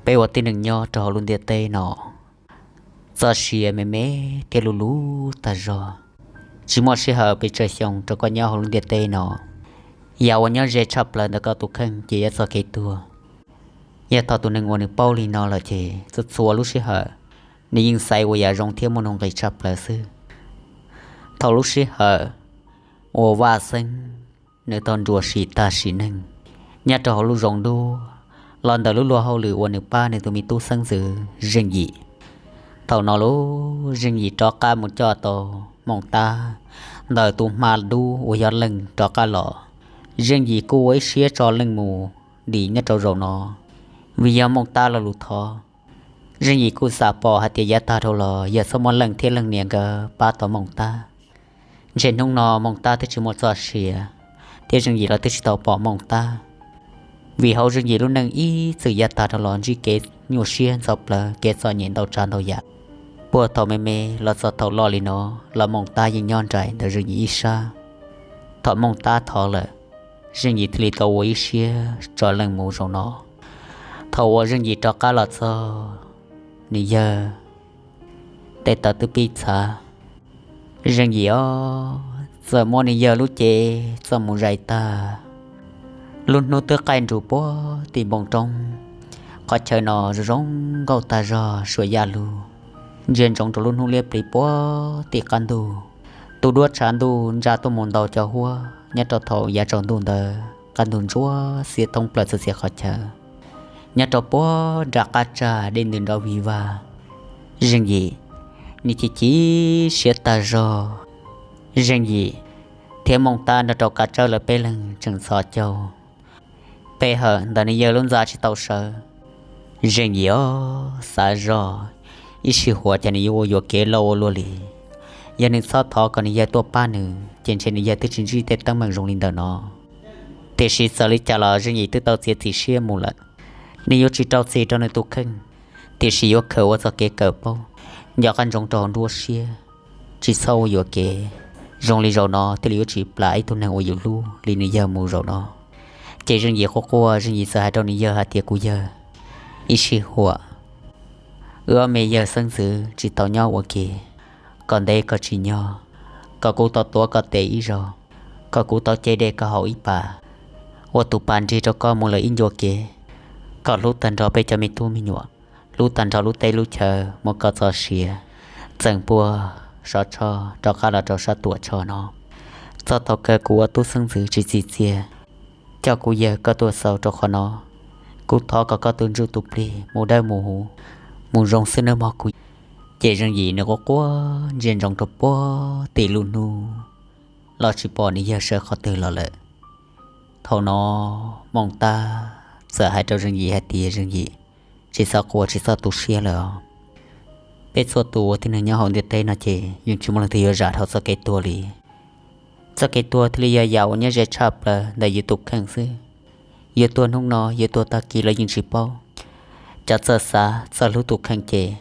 Peb ua tib neeg nyob rau hauv lub ntiaj teb no, txoj sia me me thiab luv luv tag zog, tsis muaj sij hawm pes tsawg xyoo rau koj nyob hauv lub ntiaj teb no. Yam uas nyob ze tshaj plaws ntawm koj tus kheej ces yog txoj kev tuag. Yog thaum tus neeg uas nws paub li no lawm ces txhua txhua lub sij hawm nws yeej xaiv ua yam zoo thiab muaj nuj nqis tshaj plaws xwb. Thaum lub sij hawm uas Vaj Xeeb nws tau nruam sim tag sim neej nyob rau hauv lub zoov dub los ntawm lub luag hauj lwm uas nws pab nws tus me tub xeeb ntxwv Zeej Yim. Thaum no lub Zeej Yim rov qab mus coj tau Mooj Tab ntawm tus hma dub uas yog leej rov qab los. Zeej Yim kuj ua ib siab tso leej mus dim nyob rau zaum no, vim yog Mooj Tab lo lus thov. Zeej Yim kuj xav pom hais tias yav tag dhau los yog txhob muaj leej thiab leej niam nkawd pab tau Mooj Tab, ntshe hnub no Mooj Tab twb tsis muaj txoj sia, thiab Zeej Yim los twb tsis tau pom Mooj Tab. Vim hauv Zeej Yim lub neej ib txwm yav tag dhau los ntsib kev nyuaj siab ntxhov plawv, kev txom nyem ntau tsav ntau yam. Puag thaum me me los txog thaum loj li no los Mooj Tab yeej nyob nraim ntawm Zeej Yim ib sab. Thaum Mooj Tab thov lawm, Zeej Yim thiaj li tau ua ib siab tso leej mus zaum no. Thaum uas Zeej Yim rov qab los txog, nws yawg tej taw twb pib txhav. Zeej Yim os, txawm muab nws yawg lub cev txoj mus zais tag, lub hnub twb qaij nrus puag tim npoo roob. Qhov chaw no zoo zoo nkauj tag zog, suam yaj lug ntsia ntsoov rau lub hnub liab pliv puag tim qab ntuj. Tus duab tshav ntuj ntsa tuaj mus ntaus cov huab nyob rau thaum yav tsaus ntuj ntawd, qab ntuj ntsuab xiab thoob plaws txhua txhia qhov chaw. Nyob rau puag nram qab tsag dej ntws nrov vig vag. Zeej Yim, nws chim chim siab tag zog. Zeej Yim thiab Mooj Tab nrog rau Kav Tsawb lawv peb leeg tseem ntxhov caug. Pe hawm ntawm nws yawg lub ntxa tsis tau sawv. Zeej Yim os, xav zoj ib sij huam ces nws yuav ua yuam kev lauj ua luaj li. Yog nws txhob thov kom nws yawg tuaj pab nws ces ntshe nws yawg twb tsis ntsib tej teeb meem zoo li ntawm no. Tiam sis txawm li cas los Zeej Yim twb tau txiav txim siab mus lawm. Nws yuav tsis rau txim rau nws tus kheej, tiam sis yuav khaws ua txoj kev kawm paub, nco qab ntsoov rau hauv nruab siab, tsis txhob ua yuam kev. Zoo li zaum no thiaj li yuav tsis plam ib tug neeg uas yus hlub li nws yawg mus zaum no. Ces Zeej Yim quaj quaj, Zeej Yim txawm hais rau nws yawg hais tias, kuv yawg, ib sij huam wb ob me yawg xeeb ntxwv tsis tau nyob ua ke, koj ntev koj tsis nyob, kom kuv tau tuav koj tes ib zaug, kom kuv tau ce dej koj haus ib pas, ua tus pas nrig rau koj mus lawm ib ncua kev, kom hlub tag nrho peb cov me tub me nyuam, hlub tag nrho lub teb lub chaw, muab koj txoj sia txeem puag Sov Tsho rov qab los rau sab Tuam Tsho no. Txog thaum kawg kuv ua tub xeeb ntxwv tsis txi txiaj, coj kuv yawg koj tuaj xaus rau qhov no. Kuv thov kom koj tus ntsuj tus plig mus dawb mus huv, mus zoo xwb nawb mog kuv. Ces Zeej Yim nws quaj quaj ntsia ntsoov rau puag tim lub hnub los tsis pom nws yawg sawv qhov twg los lawm. Thaum no Mooj Tab txawm hais rau Zeej Yim hais tias, Zeej Yim, tsis txhob quaj, tsis txhob tu siab lawm os. Peb txhua tus uas tib neeg nyob hauv ntiaj teb no ces yeej tsis muaj leej twg yuav zam dhau txoj kev tuag li. Txoj kev tuag thiaj li yog yam uas nyob ze tshaj plaws ntawm yus tus kheej xwb. Yuav tuag hnub no, yuav tuag tag kis los yeej tsis paub. Cov txawj xav txawj hlub tus kheej ces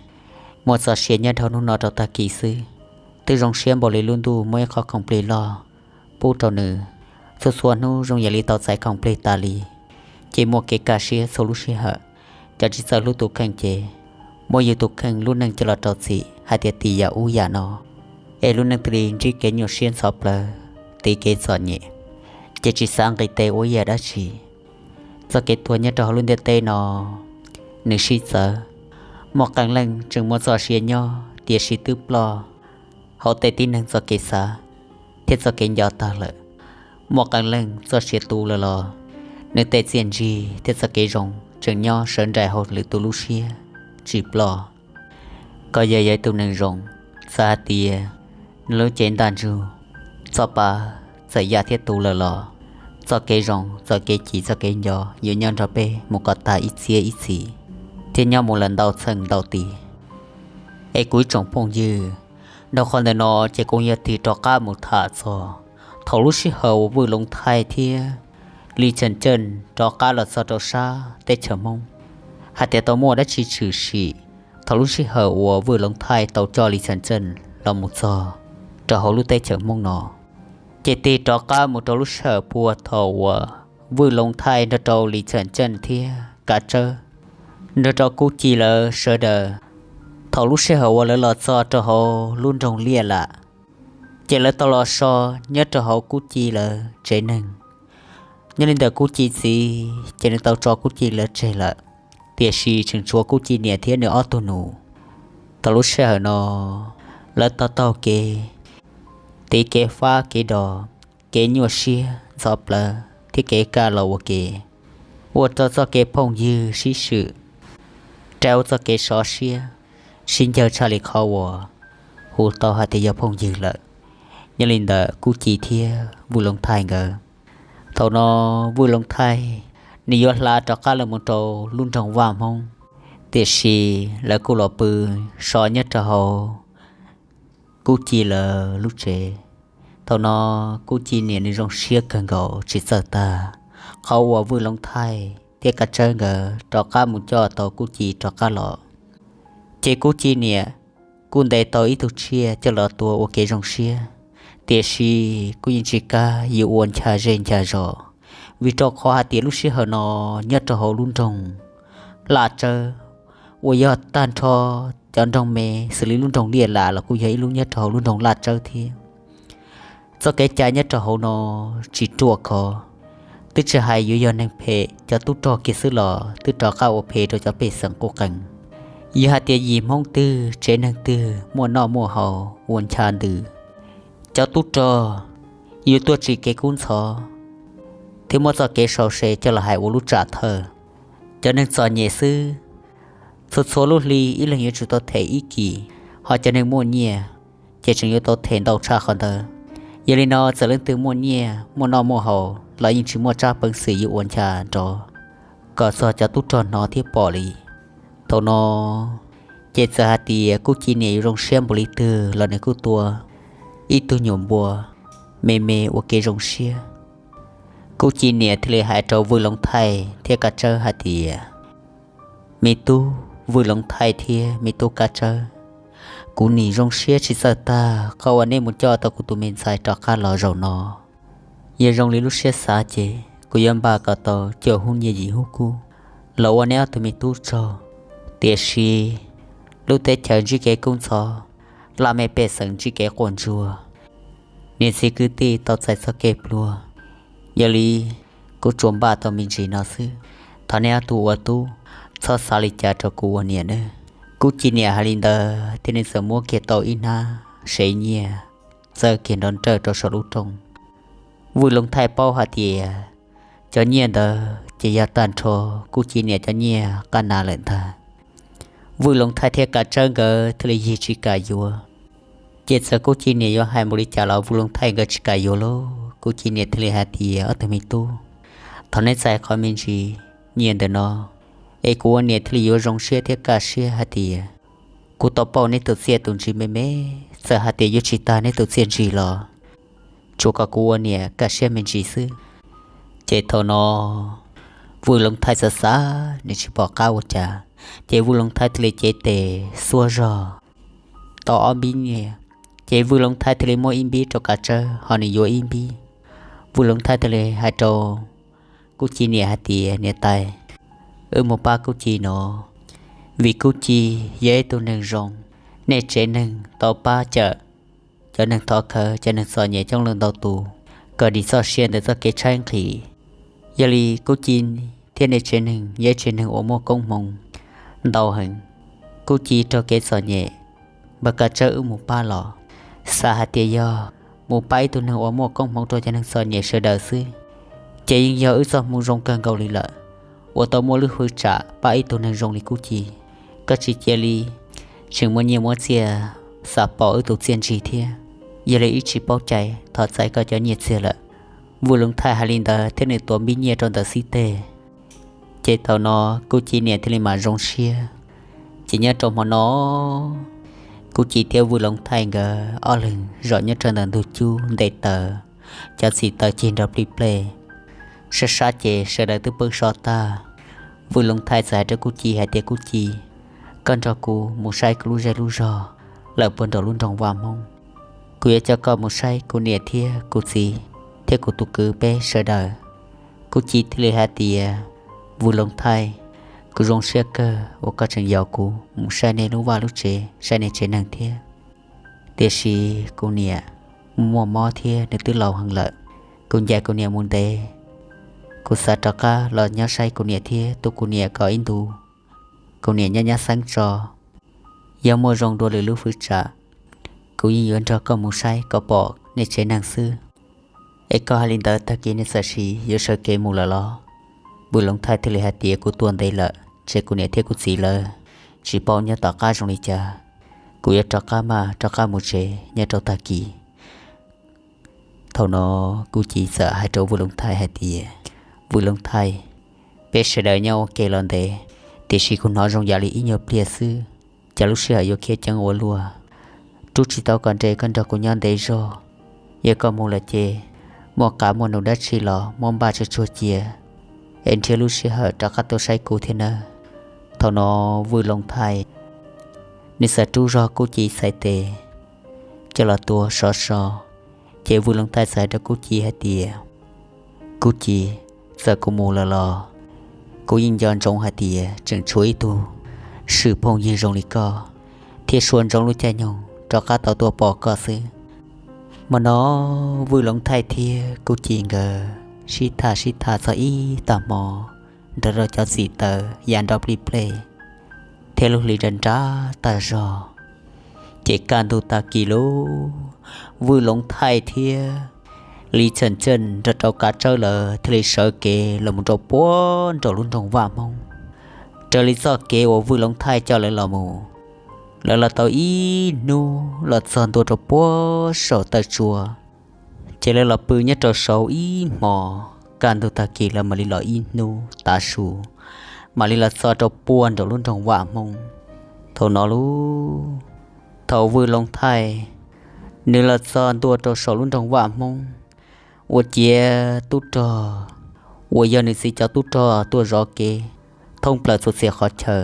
muaj txoj sia nyob dhau hnub no rau tag kis xwb. Twb zoo siab npaum li lub ntuj muaj ib qho khoom plig loj pub rau nws. Txhua txhua hnub zoo yam li tau txais khoom plig tas li, ces muaj kev kaj siab txhua lub sij hawm. Cov tsis txawj hlub tus kheej ces muab yus tus kheej lub neej coj los rau txim hais tias tiv yam ub yam no, es lub neej thiaj li ntsib kev nyuaj siab ntxhov plawv, tiv kev txom nyem, ces tsis xav nqis tes ua ib yam dab tsi. Txoj kev tuag nyob rau hauv lub ntiaj teb no nws sib txawv. Muaj qee leej tseem muaj txoj sia nyob tiam sis twb ploj hauv tej tib neeg txoj kev xav thiab txoj kev nco tag lawm. Muaj qee leej txoj sia tu lawm los nws tej txiaj ntsig thiab txoj kev zoo tseem nyob sawv nraim hauv lwm tus lub siab tsis ploj. Koj yog yog ib tug neeg zoo, txawm hais tias nws lub cev ntaj ntsug, txoj pa txawm ya thiab tu lawm los txoj kev zoo, txoj kev chim, txoj kev nco yuav nyob nrog peb mus kom tag ib txhiab ib txhis, thiab nyob mus lawm ntau txheej ntau tis. Es kuv ib tsoom phooj ywg, dhau qhov ntawm no ces kuv yuav tig rov qab mus tham txog thaum lub sij hawm uas Vwj Loov Thaij thiab Lis Cham Ceej rov qab los txog rau sab teb chaws Hmoob, hais tias tau muaj dab tsi tshwm sim thaum lub sij hawm uas Vwj Loov Thaij tau coj Lis Cham Ceej los mus txog rau hauv lub teb chaws Hmoob no. Ces tig rov qab mus rau lub sij hawm puag thaum uas Vwj Loov Thaij nrog rau Lis Cham Ceej thiab Kav Tsawb nrog rau Kub Ci lawv sawv daws. Thaum lub sij hawm uas lawv los txog rau hauv lub nroog Liaj Lam, ces lawv tau los so nyob rau hauv Kub Ci lawv tsev neeg. Nyob li ntawm Kub Ci txiv ces nws tau tso Kub Ci lawv tseg lawm, tiam sis tseem tshuav Kub Ci niam thiab nws ob tug nus. Thaum lub sij hawm no, lawv tau taug kev, tiv kev fab kev dos, kev nyuaj siab ntxhov plawv thiab kev kaj los ua ke, ua rau txoj kev phooj ywg sib swm, rais ua txoj kev sov siab, sib ncawg tshaj li qhov uas hu tau hais tias yog phooj ywg lawm. Nyob li ntawm Kub Ci thiab Vwj Loov Thaij nkawd, thaum no Vwj Loov Thaij nws yuav hla rov qab los mus rau lub nroog Vaj Hmoob, tiam sis lawv kuj los pw so nyob rau hauv Kub Ci lawv lub tsev. Thaum no Kub Ci niam nws zoo siab kawg nkaus tsis txawj tag qhov uas Vwj Loov Thaij thiab Kab Tsawb nkawd rov qab mus coj tau Kub Ci rov qab los. Ces Kub Ci niam kuj ntes tau ib tug tsiaj coj los tua ua kev zoo siab, tiam sis kuj yeej tsis kam yuav ua ncha zej ncha zos, vim rau qhov hais tias lub sij hawm no nyob rau hauv lub nroog Laj Tsawb uas yog tag nrho cov nroog me xws li lub nroog Liaj Lam los kuj yog ib lub nyob rau hauv lub nroog Laj Tsawb thiab. Txoj kev cai nyob rau hauv no tsis ruaj khov, twb tsis hais yuav yog neeg phem cov tub rog kiag xwb los twb rov qab ua phem rau cov pej xeem quj qees. Yog hais tias yim Hmoob twg tsev neeg twg muaj noj muaj haus ua ncha ntws, cov tub rog yuav tuaj tsim kev kub ntxhov thiab muab txoj kev sau se coj los hais ua lub tsam thawj. Cov neeg txom nyem xwb, txhua txhua lub hli ib leeg yuav tsum tau them ib kis, ho cov neeg muaj nyiaj ces tseem yuav tau them ntau tshaj qhov ntawd. Yog li no txawm leej twg muaj nyiaj muaj noj muaj haus los yeej tsis muaj tsab peev xwm yuav ua ncha nrov kom txog cov tub rog hnov thiab pom li. Thaum no ces txawm hais tias Kub Ci niam yuav zoo siab npaum li twg los nws kuj tua ib tug nyuam npua me me ua kev zoo siab. Kub Ci niam thiaj li hais rau Vwj Loov Thaij thiab Kab Tsawb hais tias, Me tub Vwj Loov Thaij thiab me tub Kab Tsawb, kuv nim zoo siab tsis txawj tag qhov uas neb mus coj tau kuv tus me ntxhais rov qab los zaum no. Yog zoo li lub siab xav ces kuv yuav npaj kom tau cuaj hub nyiaj yim hub kub los ua neb ob tug me tub tsaug. Tiam sis lub teb chaws ntsib kev kub ntxhov, laj mej pej xeem ntsib kev quaj ntsuag, niam txiv kwv tij tau txais txoj kev pluag. Yog li kuv tsuas npaj tau me ntsis no xwb, thov neb ob tug ua tub txhob xav li cas rau kuv ua niam nawb. Kub Ci niam hais li ntawd thiab nws txawm muab kiag tau ib hnab sev nyiaj txawb kiag nrov nrawj rau saum lub rooj. Vwj Loov Thaij paub hais tias cov nyiaj ntawd ces yog tag nrho Kub Ci niam cov nyiaj qab nas lawm ntag. Vwj Loov Thaij thiab Kab Tsawb nkawd thiaj li yig tsis kam yuav. Ces txawm Kub Ci niam yuav hais npaum li cas los Vwj Loov Thaij nkawd tsis kam yuav lauj. Kub Ci niam thiaj li hais tias, Ob tug me tub, thov neb txais qhov me ntsis nyiaj ntawm no, es kuv ua niam thiaj li yuav zoo siab thiab kaj siab hais tias kuv tau pauj neb tus txiaj tus ntsig me me. Txawm hais tias yuav tsis tag neb tus txiaj ntsig los tsuas kom kuv ua niam kaj siab me ntsis xwb. Ces thaum no Vwj Loov Thaij xav xav nws tsis pom qab ua cas, ces Vwj Loov Thaij thiaj li cev tes xuab zog tau ob npib nyiaj. Ces Vwj Loov Thaij thiaj li muab ib npib rau Kab Tsawb, ho nws yuav ib npib. Vwj Loov Thaij thiaj li hais rau Kub Ci niam hais tias, Niam tais, wb mus pab Kub Ci no, vim Kub Ci yog ib tug neeg zoo, nej tsev neeg tau pab cawm cov neeg thov khawv, cov neeg txom nyem coob leej ntau tus kom dim txoj sia ntawm txoj kev tshaib nqhis. Yog li Kub Ci thiab nej tsev neeg yog ib tsev neeg uas muaj koob hmoov ntau heev. Kub Ci raug kev txom nyem, npawg Kab Tsawb wb mus pab los xav hais tias yog mus pab ib tug neeg uas muaj koob hmoov rau cov neeg txom nyem sawv daws xwb, ces yeej yog wb txoj hmoo zoo kawg nkaus li lawm, uas tau muaj lub hwv tsam pab ib tug neeg zoo li Kub Ci. Koj tsis cia li tseem muaj nyiaj muaj txiaj xav pauj wb tus txiaj ntsig thiab. Yog li wb tsis paub cai, thov txais koj cov nyiaj txiag lawm. Vwj Loov Thaij hais li ntawd thiab nws tuav npib nyiaj rau ntawm xib teg. Ces thaum no Kub Ci niam thiaj li mam zoo siab. Ces nyob rau hmo no, Kub Ci thiab Vwj Loov Thaij nkawd ob leeg zaum nyob rau ntawm ntug cub nte taws, cov txiv taws cig nrov plig plej. Sab sab ces sawv daws twb pw so tag. Vwj Loov Thaij txawm hais rau Kub Ci hais tias, Kub Ci, koj nrog kuv mus saib kuv lub zej lub zog lawm puag nraum lub nroog Vaj Hmoob. Kuv yuav coj koj mus saib kuv niam thiab kuv txiv thiab kuv tus kwv peb sawv daws. Kub Ci thiaj li hais tias, Vwj Loov Thaij, Kuv zoo siab kawg uas koj tseem yaum kuv mus saib nej lub vaj lub tsev, saib nej tsev neeg thiab. Tiam sis kuv niam muaj mob thiab nws twb laus heev lawm. Kuv ncaim kuv niam mus ntev, kuv xav rov qab los nyob saib kuv niam thiab tu kuv niam kom ib ntus kuv niam nyab nyab xeeb tso. Yog muaj zoo dua lwm lub hwv tsam, kuv yeej yuav nrog koj mus saib kom pom nej tsev neeg xwb. Es koj hais li ntawd tag kis nej txawm sim yuav sawv kev mus lawm los? Vwj Loov Thaij thiaj li hais tias, kuv tuaj ntev lawm, ntshe kuv niam thiab kuv txiv lawv tsis paub nyob tom qab zoo li cas. Kuv yuav rov qab maj rov qab mus tsev nyob rau tag kis. Thaum no Kuj Ci txawm hais rau Vwj Loov Thaij hais tias, Vwj Loov Thaij, peb sawv daws nyob ua ke los ntev, tiam sis kuv hnov zoo yam li ib nyuag pliag xwb, cas lub sij hawm yuav khiav ceev ua luaj. Rub tsis tau kom nres koj nrog kuv nyob ntev zog. Yog koj mus lawm ces muaj qav muaj num dab tsi los muab npaj tsuag tsuag cia, es nrhiav lub sij hawm rov qab tuaj saib kuv thiab nawb. Thaum no Vwj Loov Thaij nws txawm rub zog Kuj Ci txhais tes coj los tua sov so, ces Vwj Loov Thaij txawm hais rau Kuj Ci hais tias, Kuj Ci, txawm kuv mus lawm los kuv yeej nco ntsoov hais tias tseem tshuav ib tug swm phooj ywg zoo li koj thiab suav ntsoov lub caij nyoog rov qab tau tuaj pom koj xwb. Hmo no Vwj Loov Thaij thiab Kuj Ci nkawd sib tham sib tham txog ib tag hmo, nrog rau cov txim taws ya nrov plig pleg thiab lub hli nra nrab tag zog. Ces kaj ntug tag kis lub, Vwj Loov Thaij thiab Li Txham Txeej nrog rau Kav Tsawb lawv thiaj li sawv kev los mus rau puag nraum lub nroog Vaj Hmoob. Raws li txoj kev uas Vwj Loov Thaij coj lawv los mus, lawv los tau ib hnub los txog ntua rau puag saum taw tsua. Ces lawv los pw nyob rau saud ib hmo, kaj ntug tag kis lawv mam li los ib hnub tav su, mam li los txog rau puag nraum lub nroog Vaj Hmoob. Thaum no lub, thaum Vwj Loov Thaij nws los txog ntua rau saum lub nroog Vaj Hmoob, ua ciav tub rog uas yog nws txiv cov tub rog tuaj zov kev thoob plaws txhua txhia qhov chaw,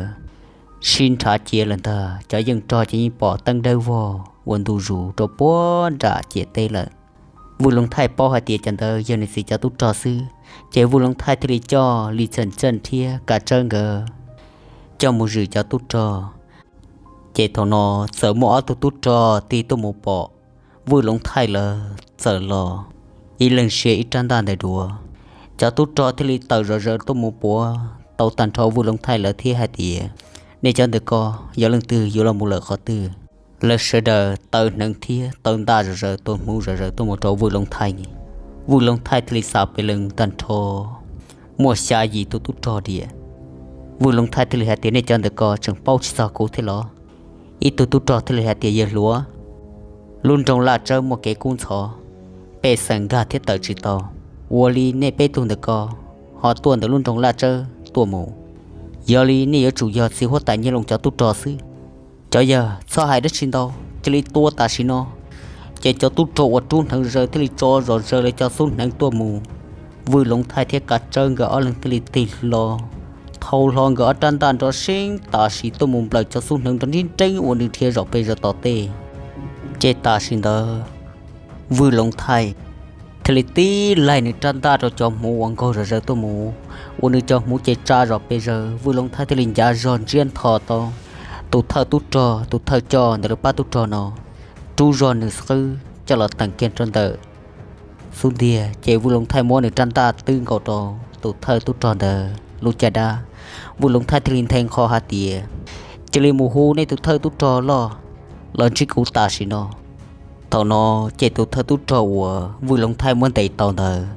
sib nrhav cia lawm ntag. Cov yeej rog ces yeej pom teeb dawb vog ua ntu zus rau puag nram ciam teb lawm. Vwj Loov Thaij paub hais tias cov ntawd yog nws txiv cov tub rog xwb, ces Vwj Loov Thaij thiaj li coj Li Txham Txeej thiab Kav Tsawb nkawd coj mus zwm cov tub rog. Ces thaum no txawm muaj ob tug tub rog tig tuaj mus pom Vwj Loov Thaij lawv txawm los, ib leeg sia ib rab ntaj ntawm duav. Cov tub rog thiaj li tawm zom zaws tuaj mus puav tau tag nrho Vwj Loov Thaij lawv thiab hais tias, Nej cov ntawm ko yog leej twg, yuav los mus lawm qhov twg? Lawv sawv daws taw hneev thiab taw ntaj zom zaws, tua hmuv zom zaws tuaj mus rau Vwj Loov Thaij. Vwj Loov Thaij thiaj li xav pes lees tag nrho muaj xya yim tus tub rog diam. Vwj Loov Thaij thiaj li hais tias, Nej cov ntawm ko tseem paub tsis txog kuv thiab los? Ib tug tub rog thiaj li hais tias, Yawg hluas, lub nroog Laj Tsawb muaj kev kub ntxhov, pej xeem nkag thiab tawm tsis tau. Ua li nej peb tug ntawm ko ho tuaj ntawm lub nroog Laj Tsawb tuaj mus, yog li nej yuav tsum yog txiv huab tais Nyiaj Looj cov tub rog xwb. Cov yawg txhob hais dab tsi ntau, cia li tua tam sim no. Ces cov tub rog uas rub hneev zaws thiaj li tso zom zaws lawv cov xub hneev tuaj mus. Vwj Loov Thaij thiab Kav Tsawb nkawd ob leeg thiaj li tig hlo, thau hlo nkawd ob rab ntaj nrov seeb tam sim tuaj mus nplawm cov xub hneev nrov nrib nreeb uas nws dhia zom pes zaws tom tej. Ces tam sim ntawd Vwj Loov Thaij thiaj li tib laig nws rab ntaj rau cov hmuv uas nkaug zom zaws tuaj mus, uas nws cov hmuv ces tsa zom pes zaws. Vwj Loov Thaij thiaj li ncav zog ntsiab ntho tau tus thawj tub rog, tus thawj coj ntawm lub pab tub rog no, rub zog nws qwb coj los teem kiag rau ntawm xub ntiag. Ces Vwj Loov Thaij muab nws rab ntaj twb nkaus rau tus thawj tub rog ntawd lub caj dab. Vwj Loov Thaij thiaj li nthe nqho hais tias, Cia li mus hu nej tus thawj tub rog loj los ntsib kuv tam sim no. Thaum no ces tus thawj tub rog uas Vwj Loov Thaij muab ntes tau ntawd,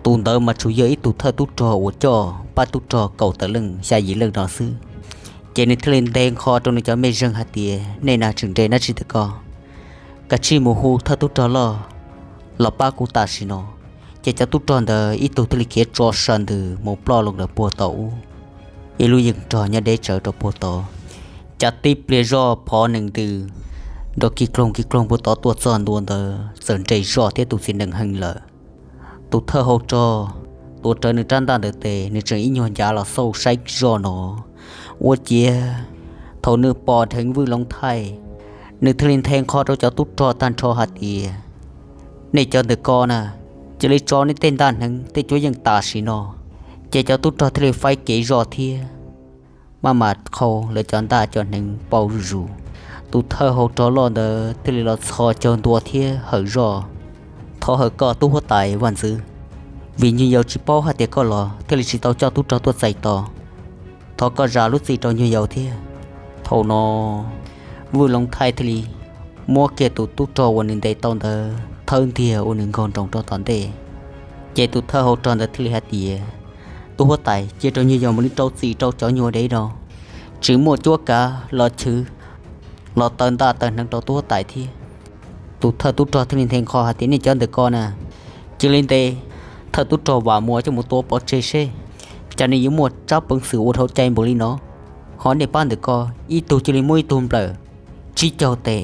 tus ntawd mas tsuas yog ib tug thawj tub rog uas coj pab tub rog kaum tawm leej xya yim leej no xwb. Ces nws thiaj li nthe nqho rau nws cov mej zeeg hais tias, Nej na tseem nres dab tsi ntawm ko? Kav tsij mus hu thawj tub rog loj los pab kuv tam sim no. Ces cov tub rog ntawd ib tug thiaj li khiav tso sa ntws mus ploj loo ntawm puag tod ub, ib lub yeej rog nyob deb tsawv rau puag tod. Cas tib pliag zoj phov nees ntws nrov kig kloog kig kloog puag tod tuaj txog ntua ntawd txawm nres zoj thiab tus txiv nees heev lawm. Tus thawj hau rog tuav rawv nws rab ntaj ntawm tes, nws tseem ib nyuag ncav los xauj saib zoj no. Ua ciav thaum nws pom dheev Vwj Loov Thaij, nws thiaj li nthe nqho rau cov tub rog tag nrho hais tias, Nej cov ntawm ko na, cia li tso nej tej ntaj hneev tej cuab yeej tam sim no. Ces cov tub rog thiaj li faib kev zoj thiab maj mam qhau lawv cov ntaj cov hneev pauv zuj zus. Tus thawj hau rog loj ntawd thiaj li los txhos caug ntua thiab hawm zoj: Thov hawm koj tub huab tais vaj ntxwv, vim nyuag yaus tsis paub hais tias koj los thiaj li tsis tau coj tub rog tuaj txais tos. Thov koj zam lub txim rau nyuag yaus thiab. Thaum no Vwj Loov Thaij thiaj li muab kiag tus tub rog uas nws ntes tau ntawd thawb ntiag ua nws nkaug nroos rau tom ntej. Ces tus thawj hau rog ntawd thiaj li hais tias, Tub huab tais, cia rau nyuag yaus mam li rau txim rau cov nyuag dev no, tsis muaj cuab kav los chwv los taw ntaj taw hneev rau tub huab tais thiab. Tus thawj tub rog thiaj li nthe nqho hais tias, Nej cov ntawm ko na, cia li ntes thawj tub rog Vam Muas coj mus tua pov tseg seb cas nws yuav muaj tsab peev xwm ua dhau cai npaum li no. Ho nej pab ntawm ko, ib tug cia li muab ib tug nplawm tsib caug tes.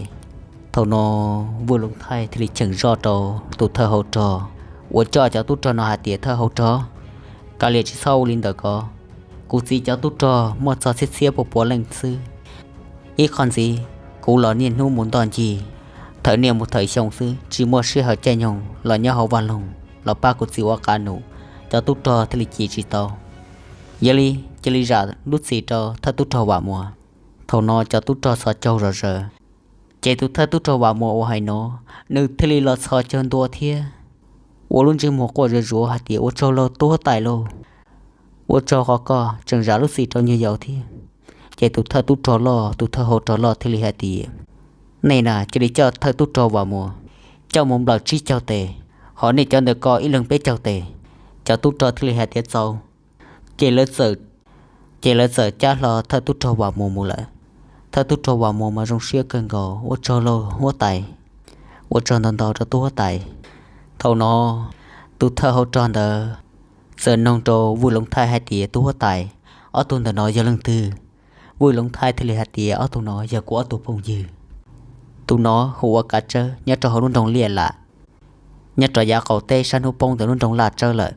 Thaum no Vwj Loov Thaij thiaj li cheem zoj rau tus thawj hau rog uas coj cov tub rog no hais tias, Thawj hau rog, kav liam tsis txhob ua li ntawd ko. Kuv txiv cov tub rog muaj txog txhiab txhiab puas puas leej xwb. Ib qho ntxiv, kuv los niaj hnub mus ntoj ncig, thawm niaj mus thawm xyoo xwb, tsis muaj sij hawm caij nyoog los nyob hauv vaj loog los pab kuv txiv ua qab num, cov tub rog thiaj li ci tsis tau. Yog li, cia li zam lub txim rau thawj tub rog Vam Muas. Thaum no cov tub rog txhos caug zom zaws, ces tus thawj tub rog Vam Muas uas hais no, nws thiaj li los txhos caug ntua thiab ua lub ntsej muag quaj zuav zuav hais tias, Ua tsaug lauj tub huab tais lauj, ua tsaug qhov koj tseem zam lub txim rau nyuag yaus thiab. Ces tus thawj tub rog loj, tus thawj hau rog loj thiaj li hais tias, Nej na, cia li coj thawj tub rog Vam Muas coj mus nplawm tsib caug tes, ho nej cov ntawm ko ib leeg peb caug tes. Cov tub rog thiaj li hais tias, Txaus. Ces lawv txawm, ces lawv txawm cab hlo thawj tub rog Vam Muas mus lawm. Thawj tub rog Vam Muas mas zoo siab kawg nkaus, Ua tsaug lauj huab tais, ua tsaug ntau ntau rau tub huab tais. Thaum no tus thawj hau rog ntawd txawm noog rau Vwj Loov Thaij hais tias, Tub huab tais, ob tug ntawm no yog leej twg? Vwj Loov Thaij thiaj li hais tias, Ob tug no yog kuv ob tug phooj ywg. Tus no hu ua Kav Tsawb, nyob rau hauv lub nroog Liaj Lam, nyob rau yav qaum teb sab hnub poob ntawm lub nroog Laj Tsawb lawm.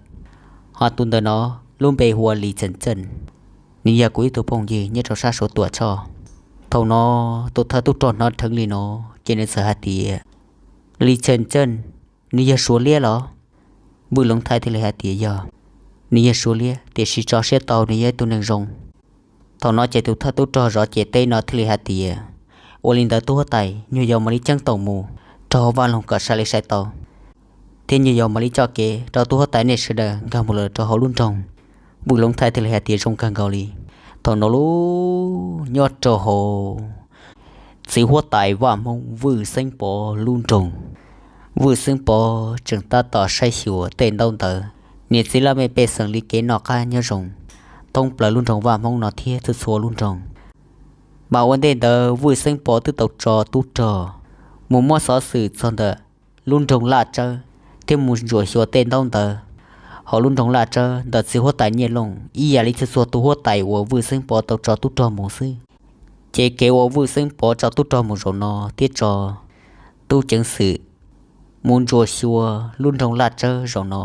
Ho tus ntawm no lub npe hu ua Lis Txheem Txeej, nws yog kuv ib tug phooj ywg nyob rau sab Suav Tuam Tshoj. Thaum no tus thawj tub rog hnov dheev li no, ces nws txawm hais tias, Lis Txheem Txeej, nws yog Suav liab los? Vwj Loov Thaij thiaj li hais tias, Yog, nws yog Suav liab, tiam sis tso siab tau, nws yog ib tug neeg zoo. Thaum no ces tus thawj tub rog zov ces teb no thiaj li hais tias, Ua li ntawd tub huab tais, nyuag yaus mam li ceeb toom mus rau hauv vaj loog kom sai li sai tau, thiab nyuag yaus mam li coj kev rau tub huab tais nej sawv daws nkag mus lawm rau hauv lub nroog. Vwj Loov Thaij thiaj li hais tias, Zoo kawg nkaus li. Thaum no lub nyob rau hauv txiv huab tais vaj Hmoob Vwj Xeeb Pov lub nroog, Vwj Xeeb Pov tseem tab tom saib xyuas tej ntaub ntawv, niam txiv laj mej pej xeem li kev noj qab nyob zoo thoob plaws lub nroog vaj Hmoob no thiab txhua txhua lub nroog. Mas ua ntej ntawd Vwj Xeeb Pov twb tau tso tub rog mus muab xov xwm txog ntawm lub nroog Laj Tsawb thiab mus ntsuam xyuas tej ntaub ntawv hauv lub nroog Laj Tsawb ntawm txiv huab tais Nyiaj Looj ib yam li txhua txhua tus huab tais uas Vwj Xeeb Pov tau tso tub rog mus xwb. Ces kev uas Vwj Xeeb Pov tso tub rog mus zaum no thiab tso tub ceev xwm mus ntsuam xyuas lub nroog Laj Tsawb zaum no,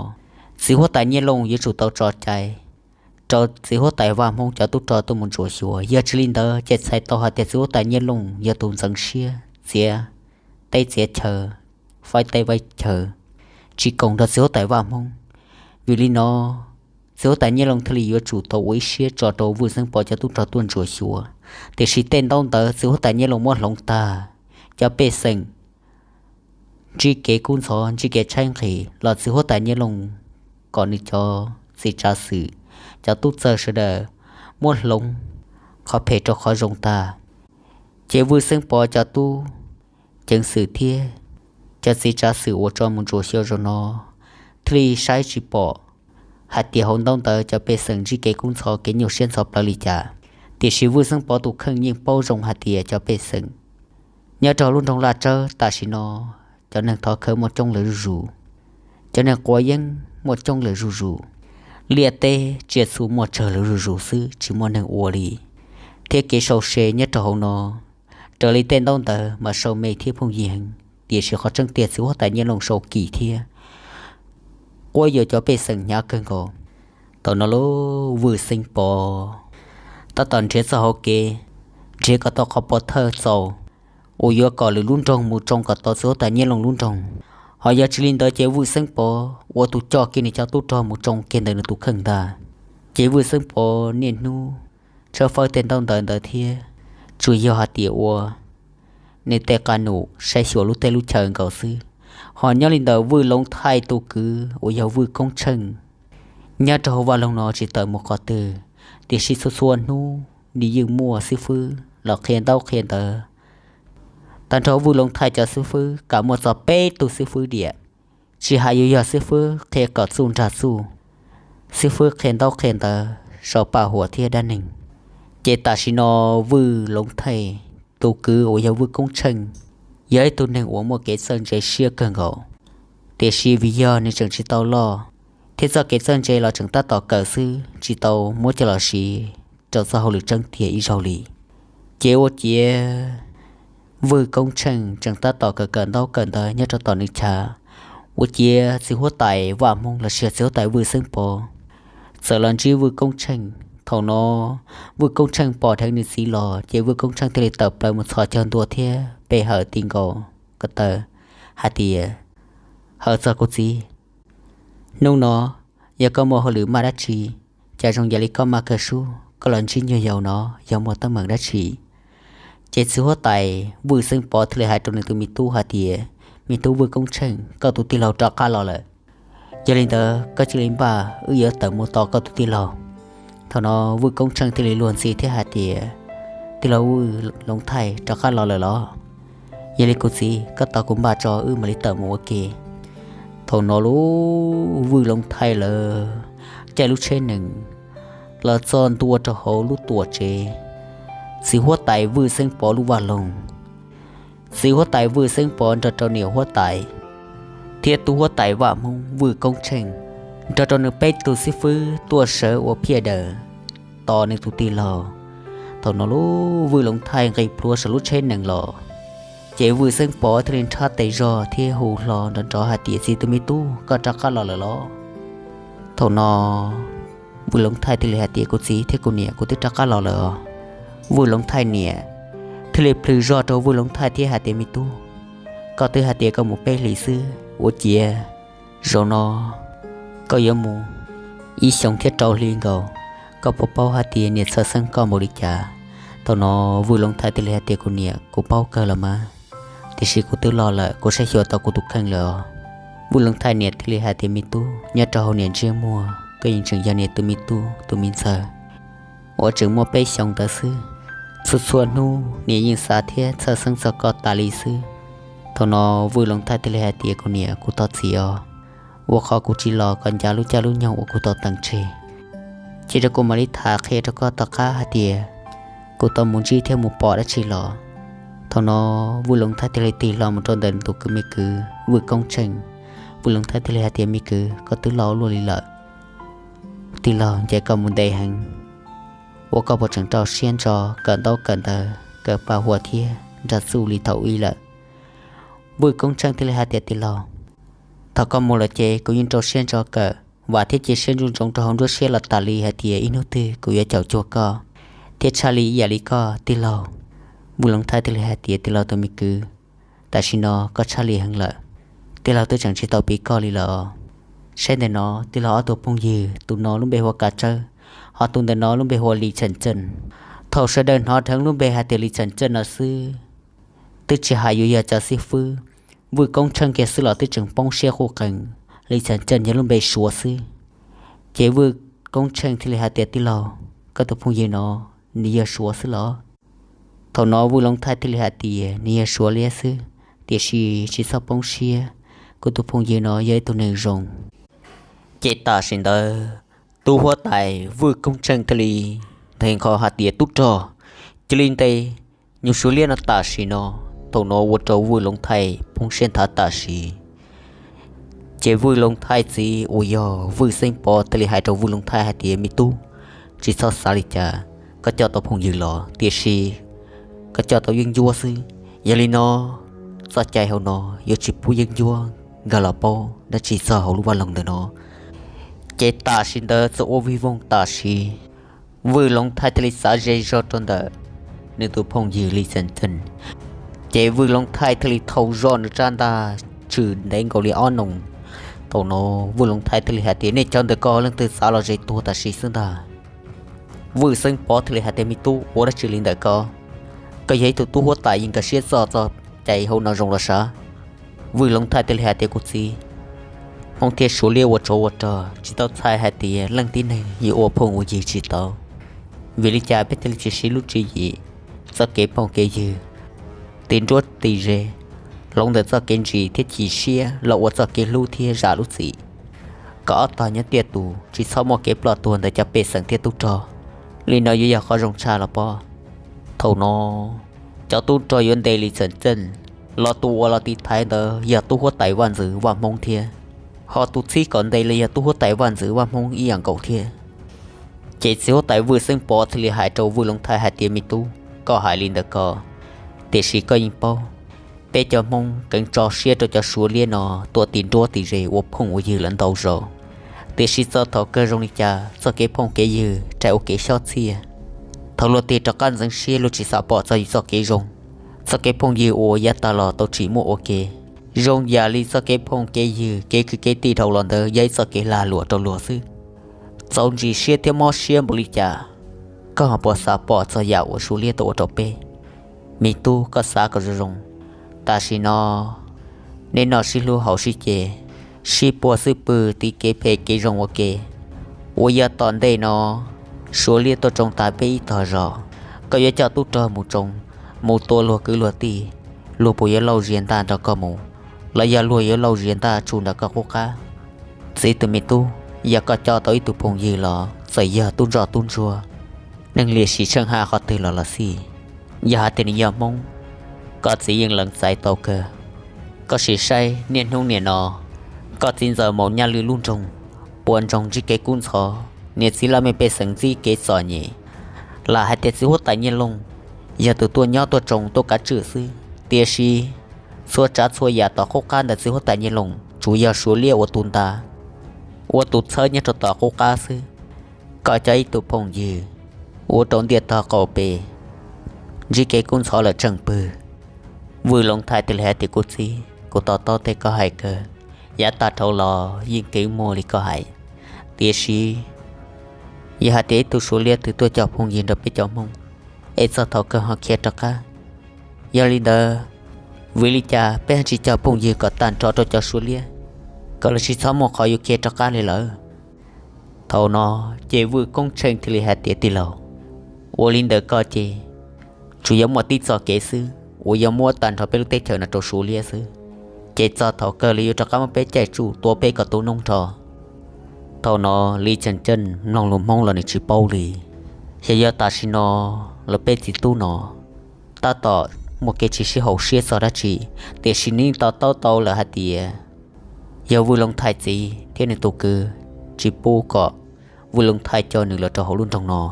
txiv huab tais Nyiaj Looj yuav tsum tau tso cai rau txiv huab tais vaj Hmoob cov tub rog tuaj mus ntsuam xyuas. Yog tsis li ntawd ces txhais tau hais tias txiv huab tais Nyiaj Looj yog tus ntxeev siab txiav teb txiav chaw, faib teb faib chaw, tsis koom nrog txiv huab tais vaj Hmoob. Vim li no txiv huab tais Nyiaj Looj thiaj li yuav tsum tau ua ib siab tso rau Vwj Xeeb Pov cov tub rog tuaj ntsuam xyuas. Tiam sis tej ntaub ntawv txiv huab tais Nyiaj Looj muab hloov tag, cov pej xeem ntsib kev kub ntxhov ntsib kev tshaib nqhis los txiv huab tais Nyiaj Looj kom nws cov txiv tsav xwm, cov tub txawj sawv daws muab hloov qhov phem rau qhov zoo tag. Ces Vwj Xeeb Pov cov tub ceev xwm thiab cov txiv tsav xwm uas tso mus ntsuam xyuas zaum no thiaj li saib tsis pom hais tias hauv ntaub ntawv cov pej xeem ntsib kev kub ntxhov kev nyuaj siab ntxhov plawv li cas. Tiam sis Vwj Xeeb Pov tus kheej yeej paub zoo hais tias cov pej xeem nyob rau lub nroog Laj Tsawb tam sim no cov neeg thov khawv muaj coob lawm zuj zus, cov neeg quav yeeb muaj coob lawm zuj zus, liaj teb tsiaj txhu muaj tsawg lawm zuj zus xwb, tsis muaj neeg ua li. Thiab kev sau se nyob rau hauv no, raws li tej ntaub ntawv mas sau me thiab phooj ywg heev, tiam sis qhov tseeb tiag txiv huab tais Nyiaj Looj sau kim thiab quab yuam cov pej xeem hnyav kawg nkaus. Thaum no lub Vwj Xeeb Pov tab tom nrhiav txoj hauv kev, nrhiav kom tau qhov pov thawj txaus uas yuav kom lwm lub nroog mus tsoo kom tau txiv huab tais Nyiaj Looj lub nroog. Ho yog tsis li ntawd ces Vwj Xeeb Pov ua tus coj kiag nws cov tub rog mus tsoo kiag ntawm nws tus kheej ntag. Ces Vwj Xeeb Pov niaj hnub tshawb fawb tej ntaub ntawv ntawd thiab, tsuas yog hais tias ua nws tej qab num saib xyuas lub teb lub chaw nkaus xwb. Ho nyob li ntawm Vwj Loov Thaij tus kwv uas yog Vwj Koob Tsheej, nyob rau hauv vaj loog no tsis tawm mus qhov twg, tiam sis txhua txhua hnub nws yeej muaj xib fwb los qhia ntaub qhia ntawv. Tag nrho Vwj Loov Thaij cov xib fwb kam muaj txog peb tug xib fwb diam, tsis hais yuav yog xib fwb qhia kom txuj nrag txuj, xib fwb qhia ntaub qhia ntawv saum paj huam thiab dab neeg. Ces tam sim no Vwj Loov Thaij tus kwv uas yog Vwj Koob Tsheej yog ib tug neeg uas muaj kev txawj ntse siab kawg nkaus, tiam sis vim yog nws tseem tsis tau loj, thiab txoj kev txawj ntse los tseem tab tom kawm xwb, tsis tau muab coj los siv rau txoj hauj lwm tseeb tiag ib zaug li. Ces ua ciav Vwj Koob Tsheej tseem tab tom kawm kawm ntaub kawm ntawv nyob rau tom nws chav, ua ciav txiv huab tais Vaj Hmoob los sis txiv huab tais Vwj Xeeb Pov txawm los ntsib Vwj Koob Tsheej. Thaum no Vwj Koob Tsheej pom dheev nws txiv los ces Vwj Koob Tsheej thiaj li tawm plaws mus txhos caug ntua thiab pe hawm ti nkaus ko taw hais tias, Hawm txog kuv txiv, hnub no yog koj muaj hauj lwm maj dab tsi, cas zoo yam li koj maj kawg sub, koj los ntsib nyuag yaus no yog muaj teeb meem dab tsi? Ces txiv huab tais Vwj Xeeb Pov thiaj li hais rau nws tus me tub hais tias, Me tub Vwj Koob Tsheej, koj tus tij laug rov qab los lawm. Yog li ntawd koj cia li npaj wb yuav tawm mus tos koj tus tij laug. Thaum no Vwj Koob Tsheej thiaj li luag ntxhi thiab hais tias, Tij laug Vwj Loov Thaij rov qab los lawm los? Yog li kuv txiv, koj tos kuv npaj tso wb mam li tawm mus ua ke. Thaum no lub Vwj Loov Thaij lawv caij lub tsheb nees los txog ntua rau hauv lub tuam tsev txiv huab tais Vwj Xeeb Pov lub vaj loog. Txiv huab tais Vwj Xeeb Pov nrog rau niam huab tais thiab tub huab tais Vaj Hmoob Vwj Koob Tsheej nrog rau nws peb tug xib fwb tuaj sawv ua phiaj daws tos nws tus tij laug. Thaum no lub Vwj Loov Thaij nqis plhuav saum lub tsheb nees los, ces Vwj Xeeb Pov thiaj li nrhab tes zog thiab hu hlo nrov nrov hais tias, Txiv tus me tub, koj rov qab los lawm los? Thaum no Vwj Loov Thaij thiaj li hais tias, Kuv txiv thiab kuv niam, kuv twb rov qab los lawm os. Vwj Loov Thaij niam thiaj li plhws zog rau Vwj Loov Thaij thiab hais tias, Me tub, koj twb hais tias koj mus peb hlis xwb, ua ciav zaum no koj yuav mus ib xyoos thiab rau hli nkaus, koj puas paub hais tias niam txhawj xeeb koj npaum li cas? Thaum no Vwj Loov Thaij thiaj li hais tias, Kuv niam, kuv paub kawg los mas, tiam sis kuv twb los lawm, kuv saib xyuas tau kuv tus kheej lawm os. Vwj Loov Thaij niam thiaj li hais tias, Me tub, nyob rau hauv niam ntsiab muag koj yeej tseem yog niam tus me tub tus me ntxawg uas tseem muaj peb xyoos ntawd xwb. Txhua txhua hnub niam yeej xav thiab txhawj xeeb txog koj tas li xwb. Thaum no Vwj Loov Thaij thiaj li hais tias, Kuv niam, kuv thov txim os, ua qhov kuv tsis los kom ncav lub caij lub nyoog uas kuv tau teem tseg. Cia rau kuv mam li tham qhia rau koj tom qab hais tias kuv tau mus ntsib thiab mus pom dab tsi los. Thaum no Vwj Loov Thaij thiaj li tig hlo mus rau ntawm tus kwv, me kwv Vwj Koob Tsheej. Vwj Loov Thaij thiaj li hais tias, Me kwv, koj twb los ua luaj li lawm. Tij laug ncaim koj mus ntev heev, ua koj puas tseem rau siab ntso kawm ntaub kawm ntawv, kawm paj huam thiab nrag txuj li thaum ub lawm? Vwj Koob Tsheej thiaj li hais tias, Tij laug, thaum koj mus lawm ces kuv yeej rau siab ntso kawm, vam thiab cia siab ntsoov ntsoov rau hauv nruab siab los tas li hais tias ib hnub twg kuv yuav caum cuag koj thiab tshaj li ib yam li koj, tij laug. Vwj Loov Thaij thiaj li hais tias, Tij laug tus me kwv, tam sim no koj tshaj li heev lawm. Tij laug twb tseem tsis tau piv koj li lawm. Saib ntawm no tij laug ob tug phooj ywg, tus no lub npe hu ua Kav Tsawb, ho tus ntawm no lub npe hu ua Lis Txheem Txeej. Thaum sawv daws hnov dheev lub npe hais tias Lis Txheem Txeej no xwb, twb tsis hais yuav yog cov xib fwb Vwj Koob Tsheej kiag xwb los twb tseem poob siab quj qees. Lis Txheem Txeej yog lub npe Suav xwb. Ces Vwj Koob Tsheej thiaj li hais tias, Tij laug, koj tus phooj ywg no nws yog Suav xwb los? Thaum no Vwj Loov Thaij thiaj li hais tias, Nws yog Suav liab xwb, tiam sis tsis txhob poob siab, kuv tus phooj ywg no yog ib tug neeg zoo. Ces tam sim ntawd tub huab tais Vwj Koob Tsheej thiaj li nthe nqho hais tias, Tub rog, cia li ntes nyuag Suav liab no tam sim no. Thaum no ua rau Vwj Loov Thaij poob siab nthav tam sim. Ces Vwj Loov Thaij txiv uas yog Vwj Xeeb Pov thiaj li hais rau Vwj Loov Thaij hais tias, Me tub, tsis txhob xav li cas, koj coj tau phooj ywg los tiam sis koj coj tau yeeb ncuab xwb. Yog li no txoj cai hauv no yuav tsis pub yeeb ncuab nkag los paub dab tsi txog hauv lub vaj loog ntawm no. Ces tam sim ntawd txawm ua vij voog tam sim, Vwj Loov Thaij thiaj li xav ze zog rau ntawm nws tus phooj ywg Lis Txheem Txeej. Ces Vwj Loov Thaij thiaj li thau zog nws rab ntaj tshwm ntev nkaus li ob noo. Thaum no Vwj Loov Thaij thiaj li hais tias, Nej cov ntawm ko leej twg xav los ze tuag tam sim xwb ntag? Vwj Xeeb Pov thiaj li hais tias, Me tub, ua dab tsi li ntawm ko? Koj yog ib tug tub huab tais yeej nkag siab txog txoj cai hauv no zoo los sav? Vwj Loov Thaij thiaj li hais tias, Kuv txiv, Hmoob thiab Suav liab ua tsov ua rog, tsis tau txhais hais tias leej tib neeg yuav ua phooj ua ywg tsis tau. Vim li cas peb thiaj li tsis siv lub tswv yim txoj kev phooj kev ywg, tis nruab tis ze, hloov ntawm txoj kev ntsim thiab chim siab los ua txoj kev hlub thiab zam lub txim, kom ob tog nyob tiaj tus, tsis txhob muaj kev ploj tuag ntawm cov pej xeem thiab tub rog. Li no yuav yog qhov zoo tshaj los pob. Thaum no, cov tub rog yuav ntes Lis Xeem Ceej los, tus uas los tiv thaiv ntawd yog tub huab tais vaj ntxwv vaj Hmoob thiab, ho tus txhib kom ntes los yog tub huab tais vaj ntxwv vaj Hmoob ib yam nkaus thiab. Ces txiv huab tais Vwj Xeeb Pov thiaj li hais rau Vwj Loov Thaij hais tias, Me tub, koj hais li ntawm ko, tiam sis koj yeej paub, peb cov Hmoob keev tso siab rau cov Suav liab no tuaj tis nruab tis ze ua phooj ua ywg lawm ntau zaus, tiam sis txog thaum kawg zoo li cas txoj kev phooj kev ywg rais ua kev xyob txhiaj. Thaum luag tig rov qab ntxeev siab luag tsis xav pom txog yus txoj kev zoo, txoj kev phooj ywg uas yav tag los tau tsim muaj ua ke, zoo yam li txoj kev phooj kev ywg kev kwv kev tij dhau los ntawd yog ib txoj kev lag luam rau luag xwb. Txaus ntshai siab thiab mob siab npaum li cas, koj ho puas xav pom txog yam uas Suav liab tau ua rau peb? Me tub, koj xav kom zoo zoo, tam sim no nej noj sib hlub haus sib ce, sib puag xwb pw tiv kev phem kev zoo ua ke, uas yog tom ntej no Suav liab tuaj tsoo tas peb ib tog zog, koj yuav coj tub rog mus tsoo, mus tua luag kwv luag tij, luag puas yuav lauj zias ntaj nrog koj mus, los yog luag yuav lauj zias ntaj tsuj nrog koj qub qab? Txiv tus me tub, yog koj coj tau ib tug phooj ywg los txawm yog tub ntsoj tub ntsuag, neeg liam sim tsheej haj qhov twg los los xij, yog hais tias nws yog Hmoob, koj txiv yeej lees txais tau kawg. Koj sim saib niaj hnub niam no, koj txiv ntxawm Maum Nyaj Lwj lub nroog, puas ntsoog ntsib kev kub ntxhov, niam txiv laj mej pej xeem ntsib kev txom nyem, lam hais tias txiv huab tais Nyiaj Looj yog tus tuaj nyob tuaj tsoo tuaj kav tswj xwb, tiam sis txhua tsav txhua yam tom qub qab ntawm txiv huab tais Nyiaj Looj tsuas yog Suav liab ua tus nta, ua tus txhawb nyob rau tom qub qab xwb. Koj coj ib tug phooj ywg ua rau ntiaj tog qaum pes, ntsib kev kub ntxhov lawm tsheej pwg. Vwj Loov Thaij thiaj li hais tias, Kuv txiv, kuv to taub tej koj hais kawg, yav tag dhau los yeej keev muaj li koj hais, tiam sis yog hais tias ib tug Suav liab twg tuaj coj phooj ywg nrog peb cov Hmoob, es txog thaum kawg ho khiav rov qab, yog li ntawd, vim li cas peb ho tsis cog phooj ywg kom tag nrho rau cov Suav liab, kom lawv tsis txhob muaj qhov yuav khiav rov qab li lawm? Thaum no ces Vwj Koob Tsheej thiaj li hais tias, Tij laug, ua li ntawd ko ces tsuas yuav muaj tib txoj kev xwb uas yuav muab tag nrho peb lub teb chaws no rau Suav liab xwb, ces txog thaum kawg lawv yuav rov qab muab peb caij tsuj tua peb kom tu noob nrho. Thaum no Lis Tsheej Tsheej mloog lus Hmoob los nws tsis paub li, xyov yog tam sim no lawv peb txiv tub no tab tom muaj kev tsis sib haum siab txog dab tsi, tiam sis nws yeej to taub tau lawm hais tias yog Vwj Loov Thaij txiv thiab nws tus kwv tsis pub kom Vwj Loov Thaij coj nws los rau hauv lub nroog no.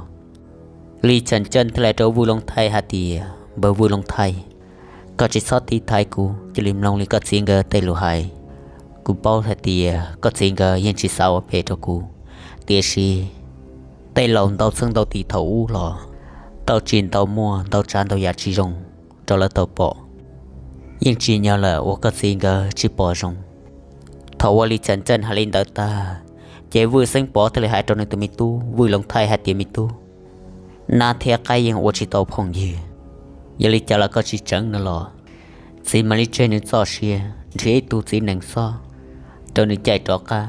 Lis Tsheej Tsheej thiaj li hais rau Vwj Loov Thaij hais tias, Npawg Vwj Loov Thaij, koj tsis txhob tiv thaiv kuv, cia li mloog li koj txiv nkawd tej lus hais. Kuv paub hais tias koj txiv nkawd yeej tsis xav ua phem rau kuv, tiam sis tej laus ntau txheej ntau tis thaum ub los tau tsim ntau muaj ntau tsav ntau yam tsis zoo rau lawv tau pom. Yeej tsim nyog lawm uas koj txiv nkawd tsis pom zoo. Thaum uas Lis Tsheej Tsheej hais li ntawd tag, ces Vwj Xeeb Pov thiaj li hais rau nws tus me tub Vwj Loov Thaij hais tias, Me tub, nab thiab qaib yeej ua tsis tau phooj ywg. Yog li cas los koj tsis tseev no los txiv mam li tseg nws txoj sia, nrhiav ib tug txiv nees xob rau nws caij rov qab.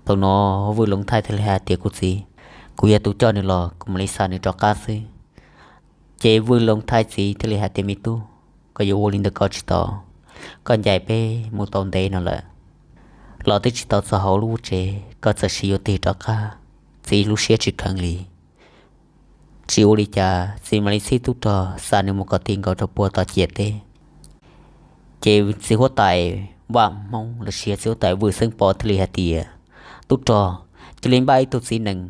Thaum no Vwj Loov Thaij thiaj li hais tias, Kuv txiv, kuv yog tus coj nws los, kuv mam li xa nws rov qab xwb. Ces Vwj Loov Thaij txiv thiaj li hais tias, Me tub, koj yuav ua li ntawd ko tsis tau. Koj ncaim peb mus tau ntev no lawm los twb tsis tau txog hauv lub tsev, koj txawm sis yuav tig rov qab, txiv lub siab tsis kheev li. Tsis ua li cas, txiv mam li txhib tub rog xa nws mus kom ti nkaus rau puag tom ciam teb. Ces txiv huab tais Vaj Hmoob los sis txiv huab tais Vwj Xeeb Pov thiaj li hais tias, Tub rog, cia li npaj ib tug txiv nees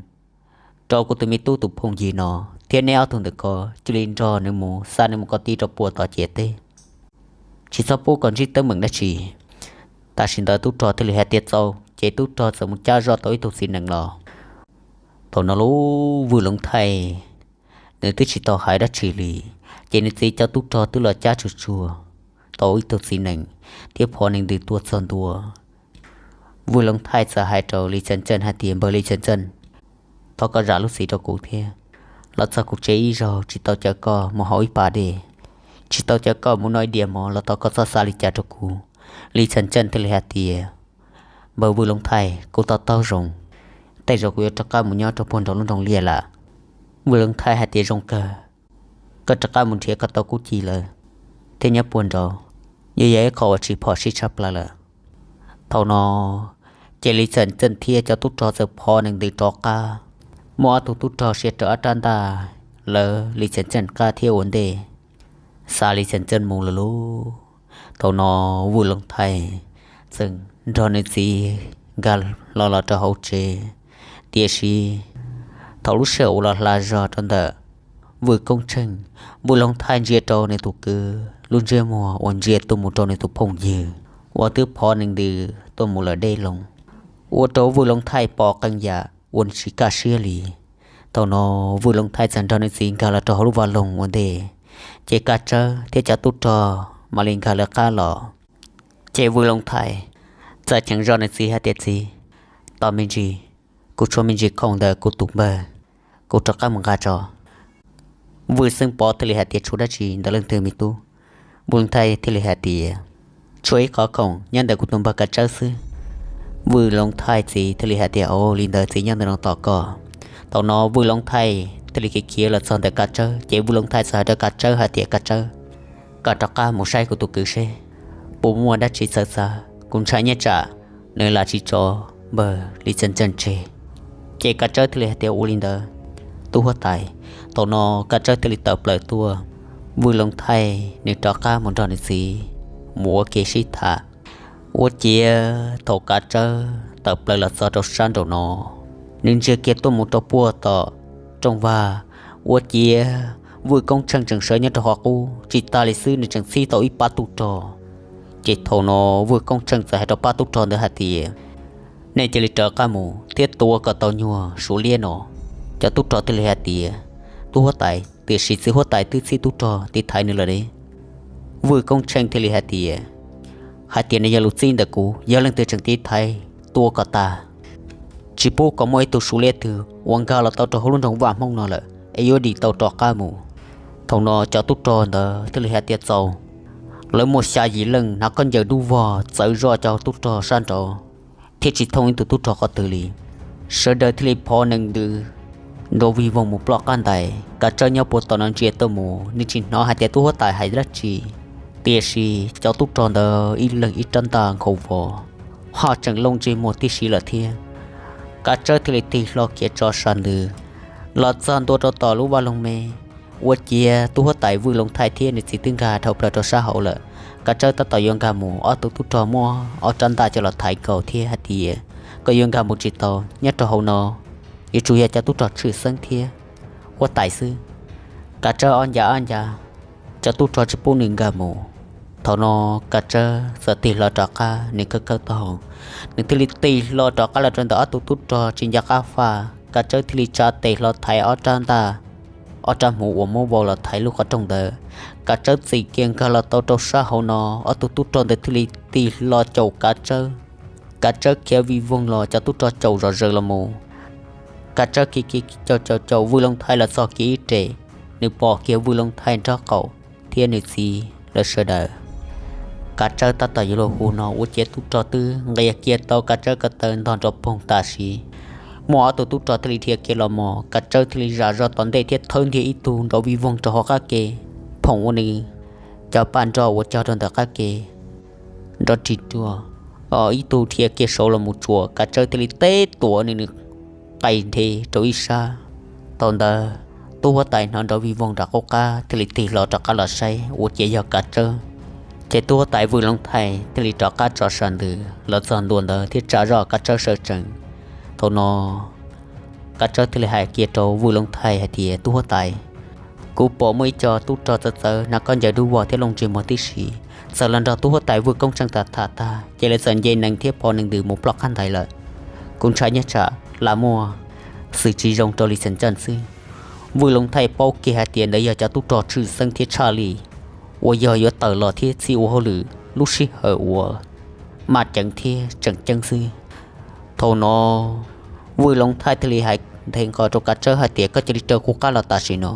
rau kuv tus me tub tus phooj ywg no, thiab neb ob tug ntawm ko cia li nrog nws mus xa nws mus kom ti rau puag tom ciam teb, tsis txhob pub kom ntsib teeb meem dab tsi. Tam sim ntawd tub rog thiaj li hais tias, Txaus. Ces tub rog txawm mus cab zoj tau ib tug txiv nees los. Thaum no lub Vwj Loov Thaij nws twb tsis tau hais dab tsi li, ces nws txiv coj tub rog twb los cab tsuag tsuag tau ib tug txiv nees thiab phov nees ntws tuaj txog ntua. Vwj Loov Thaij txawm hais rau Lis Tsheej Tsheej hais tias, Npawg Lis Tsheej Tsheej, thov koj zam lub txim rau kuv thiab. los txog kuv tsev ib zaug tsis tau caw koj mus haus ib pas dej, tsis tau caw koj mus noj ib diav mov los tau koj txhob xav li cas rau kuv. Lis Xas Ntxeej thiaj li hais tias, npawg Vwj Looj Thaij, kuv to taub zoo, tej zaum kuv yuav rov qab mus nyob rau puag nraum lub nroog Liaj lawm. Vwj Looj Thaij hais tias, zoo kawg, koj rov qab mus nrhiav koj tau kuj ci lawm thiab nyob puag nraud, yuav yog ib qho uas tsis phom sij tshaj plaws lawm. Thaum no ces Lis Xas Ntxeej thiab cov tub rog txawm phov nees ntws rov qab, muaj ob tug tub rog siav rawv ob rab ntaj lawv Lis Xas Ntxeej qab thiab ua ntej, xa Lis Xas Ntxeej mus lawm lauj. Thaum no Vwj Looj Thaij txawm nrog nws txiv nkag hlo los rau hauv tsev. Tiam sis thaum lub sij hawm uas los hla zog rau ntawm Vwj Koob Tsheej, Vwj Looj Thaij ntsia rau nws tus kwv lub ntsiab muag uas ntsia tuaj mus rau nws tus phooj ywg uas twb phov nees ntws tuaj mus lawm deb loo, ua rau Vwj Looj Thaij pom qee yam uas nws tsis kaj siab li. Thaum no Vwj Looj Thaij txawm nrog nws txiv nkag los rau hauv lub vaj loog ua ntej, ces Kab Tsawb thiab cov tub rog mam li nkag lawv qab los. Ces Vwj Looj Thaij txawm cheem zog nws txiv hais tias, txiv, tos me ntsis, kuv tshuav me ntsis khoom ntawm kuv tus npawg, kuv rov qab mus nqa tso. Vwj Xeeb Pov thiaj li hais tias, tshuav dab tsi ntawm leej twg me tub? Vwj Looj Thaij thiaj li hais tias, tshuav ib qhov khoom nyob ntawm kuv tus npawg Kab Tsawb xwb. Vwj Looj Thaij txiv thiaj li hais tias, o, li ntawd txiv nyob ntawm no tos koj. Thaum no Vwj Looj Thaij thiaj li khiav khiav los txog ntawm Kab Tsawb, ces Vwj Looj Thaij txawm hais rau Kab Tsawb hais tias, Kab Tsawb, koj rov qab mus saib kuv tus kwv seb puas muaj dab tsi txawv txawv, kuv ntshai nyob tsam nws lam tsis tso npawg Lis Xas Ntxeej tseg. Ces Kab Tsawb thiaj li hais tias, ua li ntawd, tub huab tais. Thaum no Kab Tsawb thiaj li tawm plaws tuaj, Vwj Looj Thaij nws rov qab mus nrog nws txiv mus ua ke sib tham. Ua ciav thaum Kab Tsawb tawm plaws los txog rau sab nraum no, nws ntsia kiag tuaj mus rau puag tom rooj vag, ua ciav Vwj Koob Tsheej tseem sawv nyob rau hauv qub. Tsis tas li xwb, nws tseem txhib tau ib pab tub rog. Ces thaum no Vwj Koob Tsheej txawm hais rau pab tub rog ntawd hais tias, nej cia li raws qab mus thiab tua kom tau nyuag Suav liab no. Cov tub rog thiaj li hais tias, tub huab tais, tiam sis txiv huab tais twb txhib tub rog tiv thaiv nws lawm ne. Vwj Koob Tsheej thiaj li hais tias, hais tias nws yog lus txib ntawm kuv, yog leej twg tseem tiv thaiv, tua kom tas, tsis pub kom muaj ib tug Suav liab twg uas nkag los tau rau hauv lub nroog Vaj Hmoob no lawm es yuav dim tau rov qab mus. Thaum no cov tub rog ntawd thiaj li hais tias, txaus. Lawv muaj xya yim leej hnav khaub ncaws dub vog txawv zoj cov tub rog sab nraud, thiab tsis thooj ib tug tub rog qhov twg li. Sawv daws thiaj li phov nees ntws nrov vig voog mus ploj qab ntais. Kab Tsawb nyob puag tom no ntsia tuaj mus, nws tsis hnov hais tias tub huab tais hais dab tsi, tiam sis cov tub rog ntawd ib leeg ib rab ntaj nkhaus vos, ho tseem looj ntsej muag tib si lawm thiab. Kab Tsawb thiaj li tig hlo khiav tso sas ntws los txog ntua rau tom lub vaj loog me. Ua ciav tub huab tais Vwj Looj Thaij thiab nws txiv twb nkag dhau plaws rau sab hauv lawm. Kab Tsawb tab tom yuav nkag mus, ob tug tub rog muab ob rab ntaj coj los thaiv nkaus thiab hais tias, koj yuav nkag mus tsis tau, nyob rau hauv no yuav tsum yog cov tub rog tshwj xeeb thiab huab tais xwb. Kab Tsawb ob ncas ob ncas, cov tub rog tsis pub nws nkag mus. Thaum no Kab Tsawb txawm tig hlo rov qab, nws khawb khawb taub hau, nws thiaj li tig hlo rov qab los rau ntawm ob tug tub rog tsis nco qab faj. Kab Tsawb thiaj li tsa tes hlo thaiv ob rab ntaj, ob rab hmuv uas muab vau los thaiv lub qhov rooj ntawd. Kab Tsawb txis kiag nkag los tau rau sab hauv no, ob tug tub rog ntawd thiaj li tig hlo caum Kab Tsawb. Kab Tsawb khiav vij voog los cov tub rog caum zom zaws los mus. Kab Tsawb khiav khiav caum caum caum Vwj Looj Thaij los txog kiag ib re, nws pom kiag Vwj Looj Thaij nraub qaum thiab nws txiv lawv sawv daws. Kab Tsawb tab tom yuav luag hu no ua ciav tub rog twb nqis kiag tau Kab Tsawb ko taw ntog nrov poog tam sim. Muaj ob tug tub rog thiaj li dhia kiag los mos, Kab Tsawb thiaj li zam zog tom ntej thiab thawb ntiag ib tug nrov vij voog rau hauv qab ke, phoom ua nws cov paj nrog uas cog rau ntawm qab ke nrov rig ruag. Ib tug dhia kiag saud los mus tsuam, Kab Tsawb thiaj li teb tuam nws, nws qaij nrhe rau ib sab. Thaum ntawd tub huab tais hnov nrov vij voog nram qub qab thiaj li tig hlo rov qab los saib ua ciav yog Kab Tsawb. Ces tub huab tais Vwj Loob Thaij thiaj li rov qab tso sam ntws los txog ntua ntawd thiab tsa zoj Kab Tsawb sawv tsees. Thaum no Kab Tsawb thiaj li hais kiag rau Vwj Loob Thaij hais tias, tub huab tais, kuv pom muaj ib co tub rog txawv txawv hnav khaub ncaws dub vog thiab looj ntsej muag tib si, txawm los nrog tub huab tais Vwj Koob Tsheej tham tham tag ces lawv txawm nce nees thiab phov nees ntws mus ploj qab ntais lawm. Kuv ntshai nyob tsam lam muaj xwm tsis zoo rau Lis Xas Ntxawj xwb. Vwj Loob Thaij paub kiag hais tias ntawd yog cov tub rog tshwj xeeb thiab tshaj lij uas yog yuav tawm los thiab txhij ua hauj lwm lub sij hawm uas maj ceev thiab tseem ceeb xwb. Thaum no Vwj Loob Thaij thiaj li hais nthe nqos rau Kav Tsawb hais tias, Koj cia li raws kuv qab los tam sim no.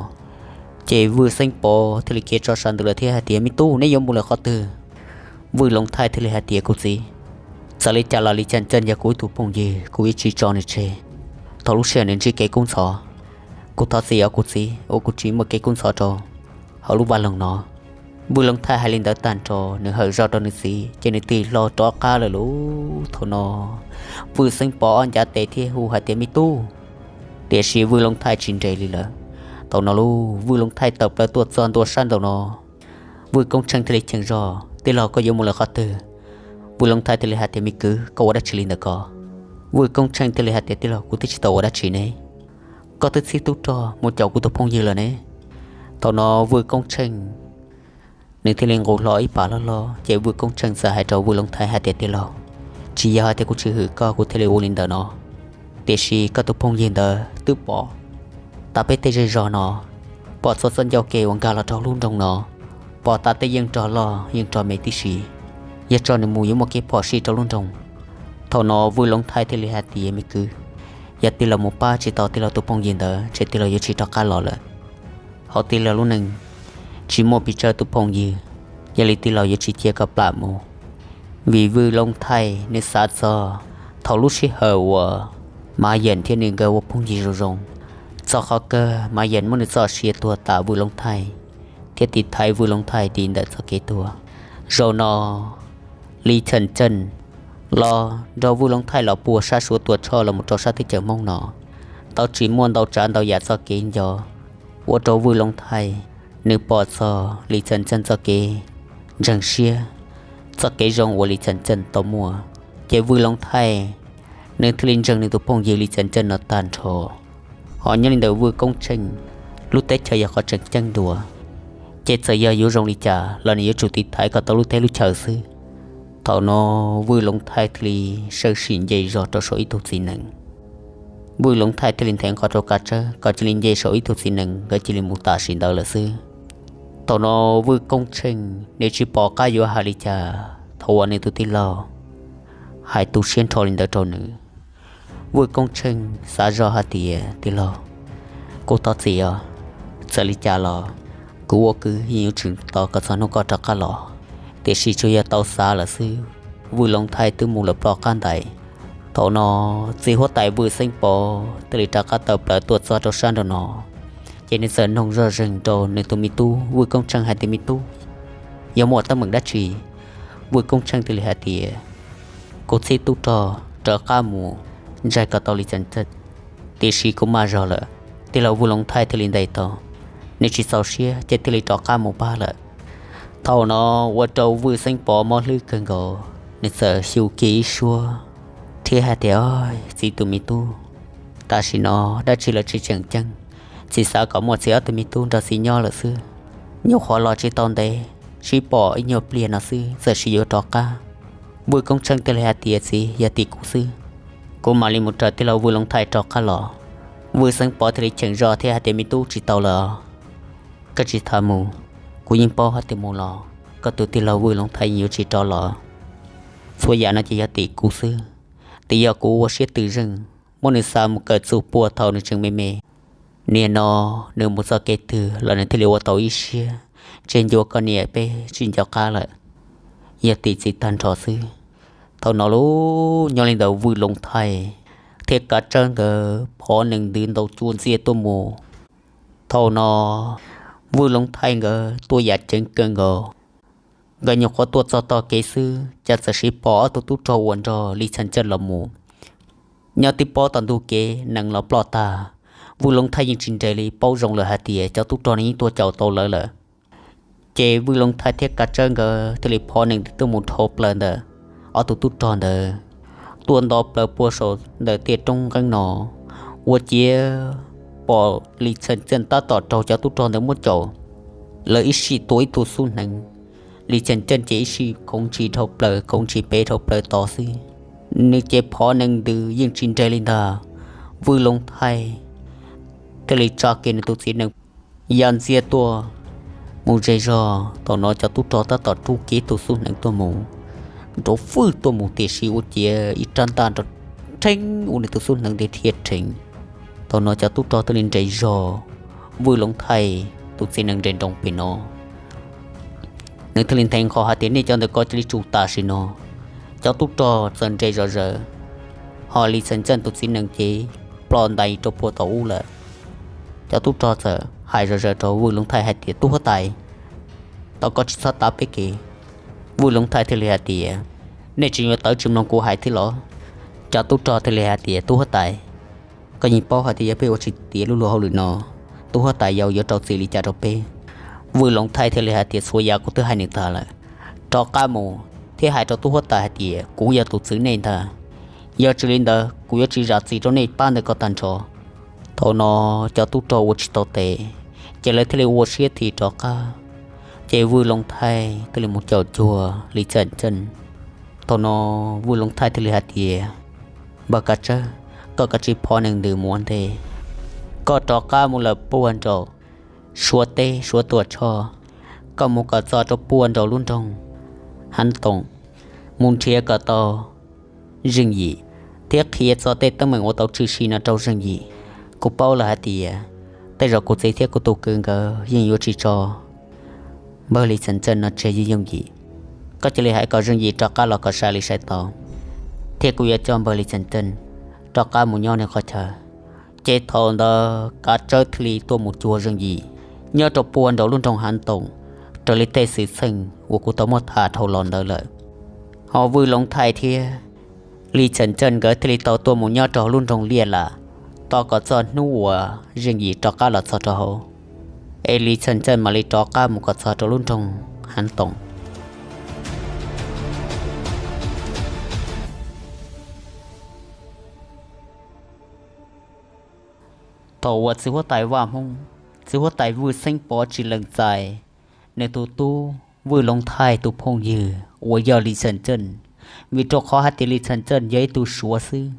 Ces Vwj Xeeb Pov thiaj li khiav tso sawv ntawd lawm thiab hais tias, Me tub, neb yuav mus lawm qhov twg? Vwj Looj Thaij thiaj li hais tias, Kuv txiv, txawm li cas los Lis Chas Ncaj yog kuv ib tug phooj ywg, kuv yuav tsis tso nws tseg. Thaum lub sij hawm nws ntsib kev kub ntxhov, kuv thov txim os kuv txiv uas kuv tsis muaj kev kub ntxhov rau hauv lub vaj loog no. Vwj Looj Thaij hais li ntawd tag nrho, nws hawm zog rau nws txiv ces nws tig hlo rov qab lawm lauj. Thaum no Vwj Xeeb Pov ob ncav tes thiab hu hais tias, Me tub. Tiam sis Vwj Looj Thaij tsis nres li lawm. Thaum no lauj, Vwj Looj Thaij tawm plaws tuaj txog ntua sab nraum no. Vwj Koob Tsheej thiaj li cheem zog, Tij laug, koj yuav mus lawm qhov twg? Vwj Looj Thaij thiaj li hais tias, Me kwv, koj ua dab tsi li ntawm ko? Vwj Koob Tsheej thiaj li hais tias, Tij laug, kuv twb tsis tau ua dab tsi ne, koj twb txib tub rog mus caum kuv tus phooj ywg lawm ne. Thaum no Vwj Koob Tsheej nws thiaj li nqus hlo ib pas loj hlob, ces Vwj Koob Tsheej txawm hais rau Vwj Looj Thaij hais tias, Tij laug, tsis yog hais tias kuv tsis hwm koj kuv thiaj li ua li ntawd no, tiam sis koj tus phooj ywg ntawd twb pom tas peb tej zej zog no, pom txhua txoj ncauj kev uas nkag los rau lub nroog no, pom tas tej yeej rog loj yeej rog me tib si. Yog tso nws mus yuav muaj kev phom sij rau lub nroog. Thaum no Vwj Looj Thaij thiaj li hais tias, Me kwv, yog tij laug mus pab tsis tau tij laug tus phooj ywg ntawd ces tij laug yuav tsis rov qab los lawm. Hauv tij laug lub neej tsis muaj pes tsawg tus phooj ywg, yog li tij laug yuav tsis cia koj plam mus. Vim Vwj Looj Thaij nws xav txog thaum lub sij hawm uas Mav Yeem thiab nws nkawd ua phooj ywg zoo zoo, txog qhov kawg Mav Yeem muab nws txoj sia tuag tas Vwj Looj Thaij, thiab tiv thaiv Vwj Looj Thaij tiv ntawm txoj kev tuag. Zaum no Lis Chas Ncaj los nrog Vwj Looj Thaij los puag sab Suav Tuam Tshoj los mus rau sab teb chaws Hmoob no, tau tsis muaj ntau tsav ntau yam txoj kev nco, ua rau Vwj Looj Thaij nws pom txog Lis Chas Ncaj txoj kev ntseeg siab, txoj kev zoo uas Lis Chas Ncaj tau muaj, ces Vwj Looj Thaij nws thiaj li ntseeg nws tus phooj ywg Lis Chas Ncaj no tag nrho. Ho nyob li ntawm Vwj Koob Tsheej, lub teb chaws yog qhov tseem ceeb dua, ces txawm yog yuav zoo li cas los nws yuav tsum tiv thaiv kom tau lub teb lub chaw xwb. Thaum no Vwj Looj Thaij thiaj li sawv tsees nce zog rau saum ib tug txiv nees. Vwj Looj Thaij thiaj li nthe nqos rau Kav Tsawb kom cia li nce saum ib tug txiv nees, nkawd cia li mus tam sim ntawd lawm xwb. Thaum no Vwj Koob Tsheej nws tsis pom qab yuav hais li cas thaum uas nws tus tij laug hais tu siab nrho li ntawd rau nws. Vwj Koob Tsheej xav zog hais tias, Tij laug, kuv thov txim os, txawm li cas los kuv ua kwv yeej yuav tsum tos kom txog hnub koj rov qab los. Tiam sis tsuas yog tau xav lawm xwb, Vwj Looj Thaij twb mus lawm ploj qab ntais. Thaum no txiv huab tais Vwj Xeeb Pov thiaj li rov qab tawm plaws tuaj txog rau sab nraum no, ces nws txawm noog zoj zeeg rau nws tus me tub Vwj Koob Tsheej hais tias, Me tub, yog muaj teeb meem dab tsi? Vwj Koob Tsheej thiaj li hais tias, Kuv txib tub rog rov qab mus ntsaig kom tau Lis Chas Ncaj, tiam sis kuv maj zog lawm. Tij laug Vwj Looj Thaij thiaj li ntes tau, nws tsis txaus siab ces thiaj li rov qab mus pab lawm. Thaum no ua rau Vwj Xeeb Pov mob hlwb kawg nkaus, nws txawm xyu kiag ib suab thiab hais tias, Txiv tus me tub, tam sim no dab tsi los tsis tseem ceeb, txiv xav kom muaj txiv ob tug me tub nrog txiv nyob lawm xwb. Nyuam qhuav los tsis tau ntev, sib pom ib nyuag pliag no xwb txawm sis yuav rov qab. Vwj Koob Tsheej thiaj li hais tias, Txiv, yog tim kuv xwb, kuv mam li mus raws tij laug Vwj Looj Thaij rov qab los. Vwj Xeeb Pov thiaj li cheem zog thiab hais tias, Me tub, tsis tau lawm os. Koj tsis tas mus, kuv yeej paub hais tias mus los koj tus tij laug Vwj Looj Thaij yeej yuav tsis rov los. Txhua yam no ces yog tim kuv xwb, twb yog kuv ua siab twm zeej muab nws xa mus kawm txuj puag thaum nws tseem me me. Niaj no nws mus txoj kev twg los nws thiaj li ua tau ib siab, tseg ncua koj niam peb tsis nco qab lawm. Yog tim txiv tag nrho xwb. Thaum no lauj, nyob li ntawd Vwj Looj Thaij thiab Kav Tsawb nkawd phov nees ntws ntaus cua ntxiag tuaj mus. Thaum no Vwj Looj Thaij nkawd tuaj yam ceev kawg nkaus, nkawd nyuam qhuav tuaj txog tog kev xwb cas txawm sis pom ob tug tub rog uas nrog Lis Chas Ncaj los mus. Nyob tib pob tom ntug kev nees los ploj tag, Vwj Looj Thaij yeej tsis nres li, paub zoo lawm hais tias cov tub rog no yeej tuaj caum tau lawv lawm. Ces Vwj Looj Thaij thiab Kav Tsawb nkawd thiaj li phov nees ntws tuaj mus dhau plaws ntawm ob tug tub rog ntawd, tuaj nto plaws puag saum ntawm tiaj roob nqeeb no. Ua ciav pom Lis Chas Ncaj tab tom raug cov tub rog ntawd muab caum, lawv ib sij tua ib tug xub hneev, Lis Chas Ncaj ces ib sij khoov ntshis dhau plaws, khoov ntshis pem dhau plaws tod xwb. Nws ces phov nees ntws yeej tsis nres li ntag. Vwj Looj Thaij thiaj li tsa kiag nws tus txiv nees ya ntxiag tuaj mus ze zog. Thaum no cov tub rog tab tom rub kiag tus xub hneev tuaj mus, nrov fwj tuaj mus, tiam sis ua ciav ib rab ntaj nrov rheev ua nws tus xub hneev ntawd dhia rheev. Thaum no cov tub rog thiaj li nres zog Vwj Loov Thaij tus txiv nees nres nroos pem no. Nws thiaj li nthe nqho hais tias nej cov ntawm ko cia li tsum tam sim no. Cov tub rog txawm nres zom zaws, ho Lis Txheem Txeej tus txiv nees ces ploj ntais rau puag tom ub lawm. Cov tub rog txawm hais zom zaws rau Vwj Loov Thaij hais tias tub huab tais, thov koj tsis txhob tav peb kev. Vwj Loov Thaij thiaj li hais tias nej tseem yuav tawv tsis mloog kuv hais thiab los? Cov tub rog thiaj li hais tias tub huab tais, koj yeej paub hais tias yog peb ua tsis tiav lub luag hauj lwm no, tub huab tais yau yuav rau txim li cas rau peb. Vwj Loov Thaij thiaj li hais tias txhua yam kuv twb hais nws tag lawm. Rov qab mus thiab hais rau tub huab tais hais tias kuv yog tus txwv nej ntag. Yog tsis li ntawd kuv yuav tsis zam txim rau nej pab ntawm ko tag nrho. Thaum no cov tub rog ua tsis tau tes, ces lawv thiaj li ua siab this rov qab. Ces Vwj Loov Thaij thiaj li mus caum cuag Lis Txheem Txeej. Thaum no Vwj Loov Thaij thiaj li hais tias npawg Kav Tsawb, koj kav tsij phov nees ntws mus ua ntej. Koj rov qab mus lawm puag nraum Suav teb Suav Tuam Tshoj, koj mus kom txog rau puag nraum lub nroog Hav Toom, mus nrhiav kom tau Zeej Yim thiab qhia txog tej teeb meem uas tau tshwm sim no rau Zeej Yim. Kuv paub lawm hais tias tej zaum kuv txiv thiab kuv tus kwv nkawd yeej yuav tsis tso npawg Lis Txheem Txeej no tseg yooj yooj yim. Koj cia li hais kom Zeej Yim rov qab los kom sai li sai tau, thiab kuv yuav coj npawg Lis Txheem Txeej rov qab mus nyob nws qhov chaw. Ces thaum ntawd Kav Tsawb thiaj li tuaj mus cuag Zeej Yim nyob rau puag nraum lub nroog Hav Toom, raws li tej xwm txheej uas kuv tau muab tham dhau los ntawd lawm. Ho Vwj Loov Thaij thiab Lis Txheem Txeej nkawd thiaj li tau tuaj mus nyob rau hauv lub nroog Liaj Lam, tos kom txog hnub uas Zeej Yim rov qab los txog rau hauv, es Lis Txheem Txeej mam li rov qab mus kom txog rau lub nroog Hav Toom. Thaum uas txiv huab tais Vaj Hmoob, txiv huab tais Vwj Xeeb Pov tsis lees txais nws tus tub Vwj Loov Thaij tus phooj ywg uas yog Lis Txheem Txeej, vim rau qhov hais tias Lis Txheem Txeej yog ib tug Suav xwb.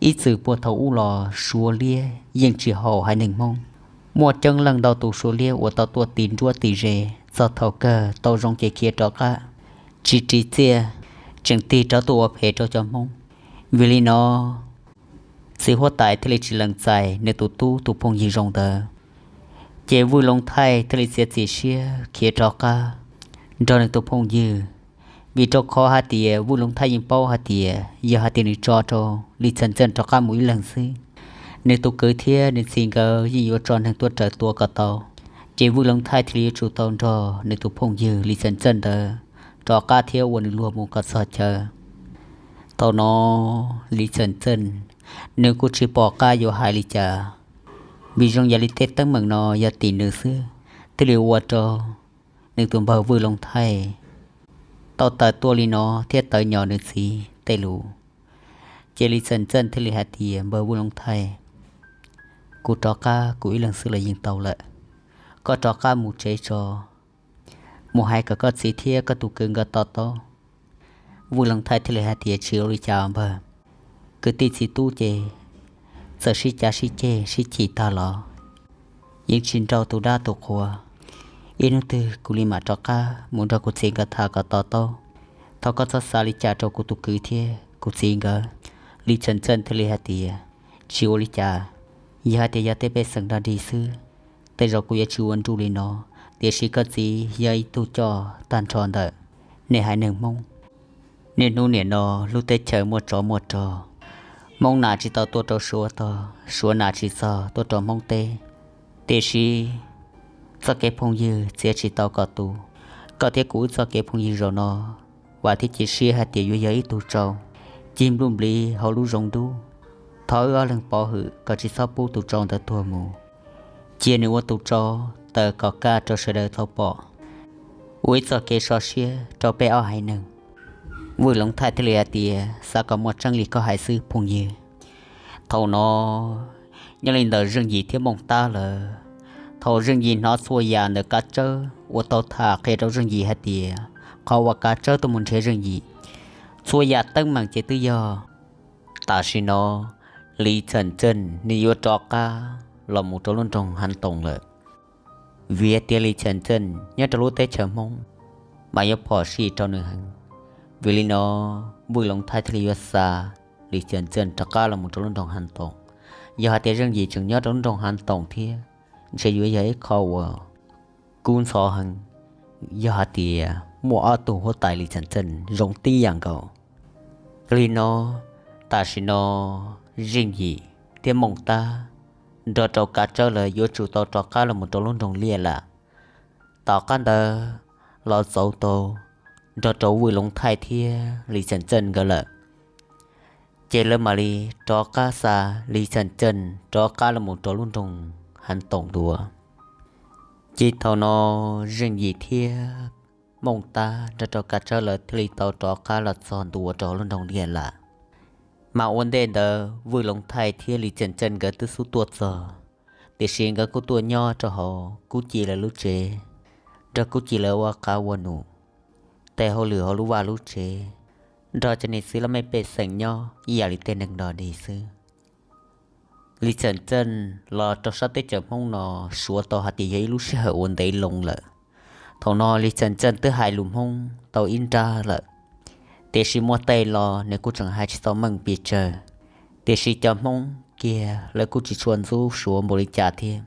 Ib txwm puag thaum ub los Suav liab yeej tsis haum haiv neeg Hmoob. Muaj ceeb leej ntau tus Suav liab uas tau tuaj tis nruab tis ze, txog thaum kawg tau zoo ces khiav rov qab, tsis ris txiaj, tseem tig rov tuaj ua phem rau cov Hmoob. Vim li no txiv huab tais thiaj li tsis lees txais nws tus tub tus phooj ywg zoo ntawd. Ces Vwj Loov Thaij thiaj li txiav txim siab khiav rov qab nrog nws tus phooj ywg, vim rau qhov hais tias Vwj Loov Thaij yeej paub hais tias yog hais tias nws tso rau Lis Txheem Txeej rov qab mus ib leeg xwb, nws tus kwv thiab nws txiv nkawd yeej yuav tso neeg tuaj raws tua kom tau. Ces Vwj Loov Thaij thiaj li yuav tsum tau nrog nws tus phooj ywg Lis Txheem Txeej ntawd rov qab thiab ua nws luag mus kom txog chaw. Thaum no Lis Txheem Txeej nws kuj tsis pom qab yuav hais li cas, vim zoo yam li tej teeb meem no yog tim nws xwb, thiaj li ua rau nws tus npawg Vwj Loov Thaij tau tawm tuaj li no thiab tawv nyom nws txiv tej lus. Ces Lis Txheem Txeej thiaj li hais tias npawg Vwj Loov Thaij, kuv rov qab kuv ib leeg xwb los yeej tau lawm, koj rov qab mus tsev tso, mus hais kom koj txiv thiab koj tus kwv nkawd to taub. Vwj Loov Thaij thiaj li hais tias tsis ua li cas npawg, kwv tij txiv tub ces txawm sib cav sib ceg sib chim tag los yeej tsis nrauj tus dab tus qhua. Ib hnub twg kuv li mam rov qab mus nrog kuv txiv nkawd tham kom to taub. Thov koj txhob xav li cas rau kuv tus kwv thiab kuv txiv nkawd. Lis Txheem Txeej thiaj li hais tias tsis ua li cas, yog hais tias yog tej pej xeem dog dig xwb, tej zaum kuv yuav tsis ua nruj li no, tiam sis koj txiv yog ib tug coj tag nrho ntawm nej haiv neeg Hmoob. Niaj hnub nim no lub teb chaws muaj tsov muaj rog, Hmoob nas tsis tau tuaj rau Suav tog, Suav nas tsis txog tuaj rau Hmoob teb. Tiam sis txoj kev phooj ywg txiav tsis tau kom tu. Koj thiab kuv wb txoj kev phooj ywg zaum no, vam thiab cia siab hais tias yuav yog ib tug tsau cig npluj npliv hauv lub zoov dub. Thov wb ob leeg pov hwm kom tsis txhob pub tus tsau ntawd tuag mus, cia nws ua tus tsau tawm kom kaj rau sawv daws tau pom, ua ib txoj kev so siab rau peb ob haiv neeg. Vwj Loov Thaij thiaj li hais tias xav kom muaj tseeb li koj hais xwb phooj ywg. Thaum no nyob li ntawm Zeej Yim thiab Mooj Tab lawm, thaum Zeej Yim hnov txhua yam ntawm Kav Tsawb uas tau tham qhia rau Zeej Yim hais tias qhov uas Kav Tsawb tuaj mus nrhiav Zeej Yim, txhua yam teeb meem ces twb yog tam sim no Lis Txheem Txeej nws yuav rov qab los mus rau lub nroog Hav Toom lawm. Vim tias Lis Txheem Txeej nyob rau lub teb chaws Hmoob mas yuav phom sij rau nws heev. Vim li no Vwj Loov Thaij thiaj li yuav xa Lis Txheem Txeej rov qab los mus rau lub nroog Hav Toom, Yog hais tias Zeej Yim tseem nyob rau lub nroog Hav Toom thiab, ntshe yuav yog ib qho uas kub ntxhov heev. Yog hais tias muaj ob tug huab tais Lis Xeem Txeej zoo tib yam nkaus. Yog li no, tam sim no Zeej Yim thiab Mooj Tab nrog rau Kav Tsawb lawv yuav tsum tau rov qab los mus rau lub nroog Liaj Lam. Tom qab ntawd los txaus tau nrog rau Vwj Loov Thaij thiab Lis Xeem Txeej nkawd lawm, ces lawv mam li rov qab xa Lis Xeem Txeej rov qab los mus rau lub nroog Hav Toom dua. Ces thaum no Zeej Yim thiab Mooj Tab nrog rau Kav Tsawb lawv thiaj li tau rov qab los txog ntua rau lub nroog Liaj Lam. Mas ua ntej ntawd Vwj Loov Thaij thiab Lis Xeem Txeej nkawd twb xub tuaj txog, tiam sis nkawd kuj tuaj nyob rau hauv Kub Ci lawv lub tsev, nrog Kub Ci lawv ua qab ua num, tej hauj lwm hauv lub vaj lub tsev, nrog cov niam txiv laj mej pej xeem nyob ib yam li tej neeg dog dig xwb. Lis Xeem Txeej los rau sab teb chaws Hmoob no suav tau hais tias yog ib lub sij hawm uas ntev loo lawm. Thaum no Lis Xeem Txeej twb hais lus Hmoob tau ib nrab lawm, tiam sis muaj tej lo nws kuj tseem hais tsis tau meej pes tsawg. Tiam sis cov Hmoob kiag lawv kuj tsis tshua ntxub suav npaum li cas thiab.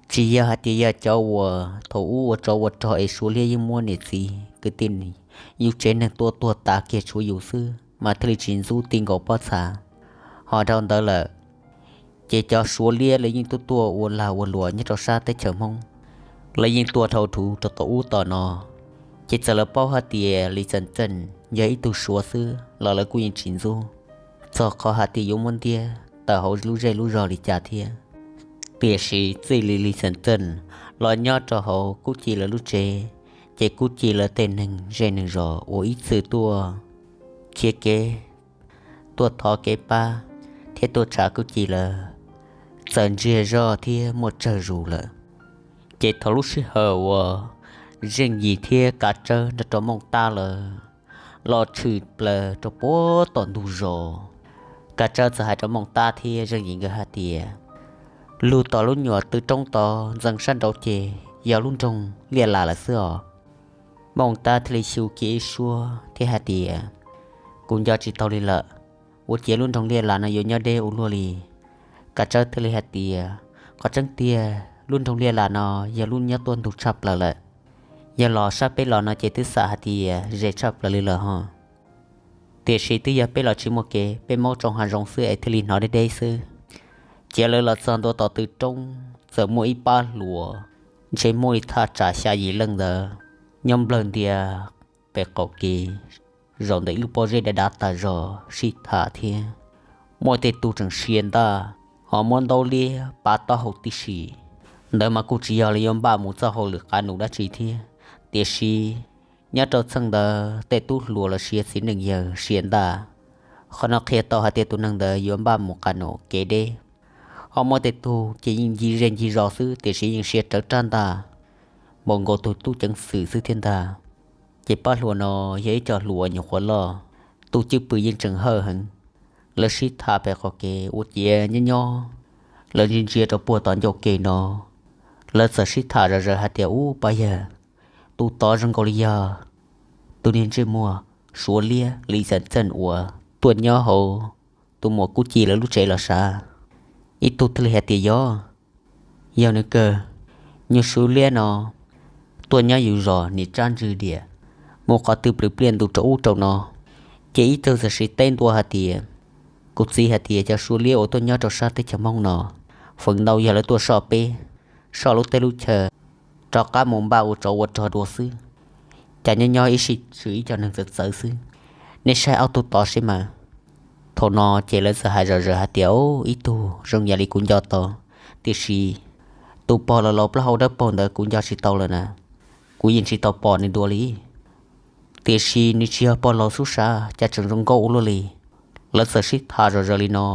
Tsis yog hais tias yog cov uas thaum ub ua tsov ua rog es suav liab yeej muab niam txiv kwv tij yus tsev neeg tua tuag tas kiag tshuav yus xwb mas thiaj li tsis ntxub ti nkaus pob txha. Ho dhau ntawd lawm, ces cov suav liab lawv yeej tuaj tuaj ua lag ua luam nyob rau sab teb chaws Hmoob, lawv yeej tuaj dhau dhau rau tom ub tom no. Ces txawm lawv paub hais tias Lis Xeem Txeej yog ib tug suav xwb los lawv kuj yeej tsis ntxub, txog qhov hais tias yuav muab ntiab tawm hauv lub zej lub zog li cas thiab. Tiam sis txij li Lis Xeem Txeej los nyob rau hauv Kub Ci lawv lub tsev, ces Kub Ci lawv tej neeg zej neeg zos uas ib txwm tuaj khiav kev, tuaj thov kev pab thiab tuaj tsa Kub Ci lawv txawm ntsiag zog thiab muaj tsawg zus lawm. Ces thaum lub sij hawm uas Zeej Yim thiab Kav Tsawb nrog rau Mooj Tab lawv los tshwm plaws rau puag tom ntug zos, Kav Tsawb txawm hais rau Mooj Tab thiab Zeej Yim nkawd hais tias, lug tom lub nyuam tw roob tod ntxeev sab nraud ces yog lub nroog Liaj Lam lawm xwb os. Mooj Tab thiaj li xyu kiag ib suab thiab hais tias, kuv nco tsis tau li lawm, ua ciav lub nroog Liaj Lam no yuav nyob deb ua luaj li. Kav Tsawb thiaj li hais tias, qhov tseeb tiag lub nroog Liaj Lam no yog lub nyob tuaj ntug tshaj plaws lawm. Yog los sab peb los no ces twb xam hais tias ze tshaj plaws li lawm ho. Tiam sis twb yog peb los tsis muaj kev, peb maub tsoo hav zoov xwb es thiaj li hnov deb deb xwb. Ces lawv los txog ntua tom tw roob txawm muaj ib pab hluas, ntshe muaj li thaj tsam xya yim leej ntawd, nyob nplawg ntias pem qaum kev, zaum ntawm ib lub pob zeb dav dav tas zog sib tham thiab. Muaj tej tug tseem sia ntaj, ho muab ntaub liab pab taub hau tib si. Ntawd mas kuj tsis yog li yuav npaj mus txoj hauj lwm qav num dab tsi thiab. Tiam sis nyob rau txheej ntawd tej tub hluas los sis txiv neej yawg sia ntaj, qhov no qhia tau hais tias tus neeg ntawd yuav npaj mus qav num kev deb. Ho muaj tej tug ces yeej ncig zej ncig zos xwb tiam sis yeej sia rawv rab ntaj npaum nkaus tus tub ceev xwm xwb thiab ntag. Ces pab hluas no yog ib co hluas nyuam qhuav loj, tus cwj pwm yeej tseem hawj heev. Lawv sib tham pem qaum kev ua ciav nyob nyob, lawv ntsia ntsia rau puag tom ncauj ke no, lawv txawm sib tham zom zaws hais tias, ub, pab yawg, tus tod zoo nkaus li yog tus niag ntsej muag suav liab Lis Xeem Txeej uas tuaj nyob hauv tus muam Kub Ci lawv lub tsev los sav. Ib tug thiaj li hais tias, yog, yog nws kawg. Nyuag suav liab no tuaj nyob yus zos niam tsab ntswg diam, mus qhov twg plws pliaj ntu rau ub rau no. Ces ib tug txawm siv teb ntua hais tias, kuv txiv hais tias cov suav liab uas tuaj nyob rau sab teb chaws Hmoob no, feem ntau yog lawv tuaj soj peb, soj lub teb lub chaw, rov qab mus npaj ua tsov ua rog dua xwb. Cas nyob nyob ib sij tswm ib co neeg txawv txawv xwb. Nej saib ob tug tod seb mas. Thaum no ces lawv txawm hais zom zaws hais tias, ib tug zoo yam li kuv nco tau, tiam sis tus pog laus laus plaub hau dawb paug ntawd kuv nco tsis tau lawm na. Kuv yeej tsis tau pom nws dua li. Tiam sis nws tsis yog pog laus xub sav cas tseem zoo nkauj ua luaj li. Lawv txawm sib tham zom zaws li no,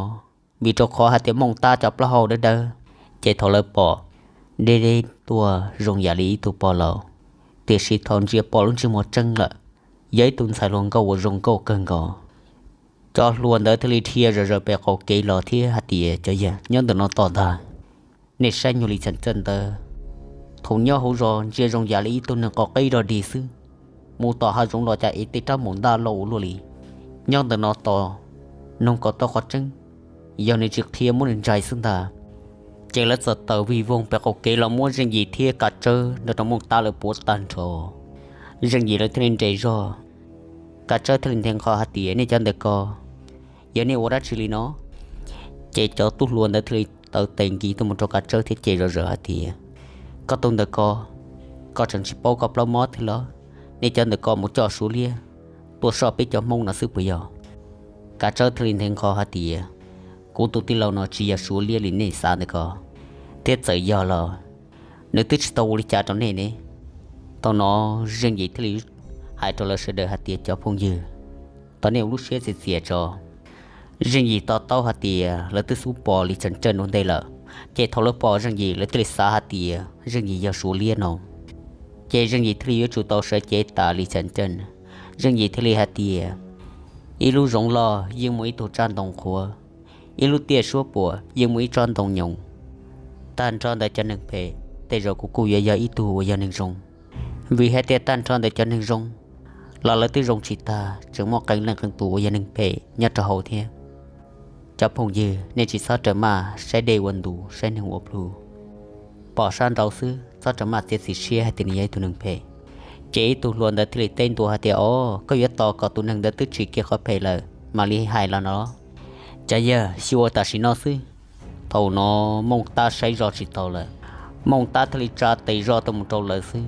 vim rau qhov hais tias Mooj Tab cov plaub hau dawb dawb, ces thaum lawv pom, deb deb tuaj zoo yam li ib tug pog laus. Tiam sis thaum ntsia pom lub ntsej muag tseeb lawm, yog ib tug ntxhais hluas nkauj uas zoo nkauj kawg nkaus. Cov hluas ntawd thiaj li dhia zom zaws pem qaum kev los thiab hais tias, cov yawg nyob ntawm no tos ntag. Nej saib nyuag Lis Xeem Txeej ntawd, thaum nyob hauv zos ntsia zoo yam li ib tug neeg qos qeb dog dig xwb, mus tom hav zoov los cas ev tej rab maum ntaj loj ua luaj li. Nyob ntawm no tos, noog kom tau qhov tseeb, yog nws tsis qhia muab nws ntsais xwb ntag. Ces lawv txawm tawm vij voog pem qaum kev los muab Zeej Yim thiab Kav Tsawb nrog rau Mooj Tab lawv puav tag nrho. Zeej Yim lawv thiaj li nres zog, Kav Tsawb thiaj li nthe nqho hais tias, nej cov ntawm ko, yog nej ua dab tsi li no? Ces cov tub hluas ntawd thiaj li taw tes nkis tuaj mus rau Kav Tsawb thiab cem zom zaws hais tias, koj tus ntawm ko, koj tseem tsis paub koj plaub mob thiab los? Nej cov ntawm ko mus coj Suav liab tuaj soj peb cov Hmoob no xwb puas yog? Kav Tsawb thiaj li nthe nqho hais tias, kuv tus tij laug no tsis yog Suav liab li nej xav ntawm ko, thiab txawm yog los nws twb tsis tau ua li cas rau nej ne. Thaum no Zeej Yim thiaj li hais rau lawv sawv daws hais tias, cov phooj ywg, thov nej ua lub siab txias txias tso. Zeej Yim to taub hais tias lawv twb xub pom Lis Cham Cawj ua ntej lawm, ces thaum lawv pom Zeej Yim lawv thiaj li xav hais tias Zeej Yim yog Suav liab no. Ces Zeej Yim thiaj li yuav tsum tau sawv cev tas Lis Cham Cawj. Zeej Yim thiaj li hais tias, ib lub zoov loj yeej muaj ib tug tsaj ntoo qhuav, ib lub tiaj suab puam yeej muaj ib tsob ntoo nyoos. Tag nrho ntawm cov neeg phem, tej zaum kuv kuj yuav yog ib tug uas yog neeg zoo, vim hais tias tag nrho ntawm cov neeg zoo los lawv twb zoo tsis tag, tseem muaj qee leej qee tus uas yog neeg phem nyob rau hauv thiab. Cov phooj ywg, nej tsis txhob rawm maj saib dej ua ntus saib neeg ua plhu, pom sab nraud xwb txhob rawm maj txiav txim siab hais tias nws yog ib tug neeg phem. Ces ib tug hluas ntawd thiaj li teb ntua hais tias, o, koj yuav tos kom tus neeg ntawd twb tsim kiag qhov phem lawm mam li hais los no. Cov yawg, xyuas tam sim no xwb. Thaum no Mooj Tab saib zoj tsis tau lawm, Mooj Tab thiaj li tsa tes zoj tuaj mus rau lawv xwb.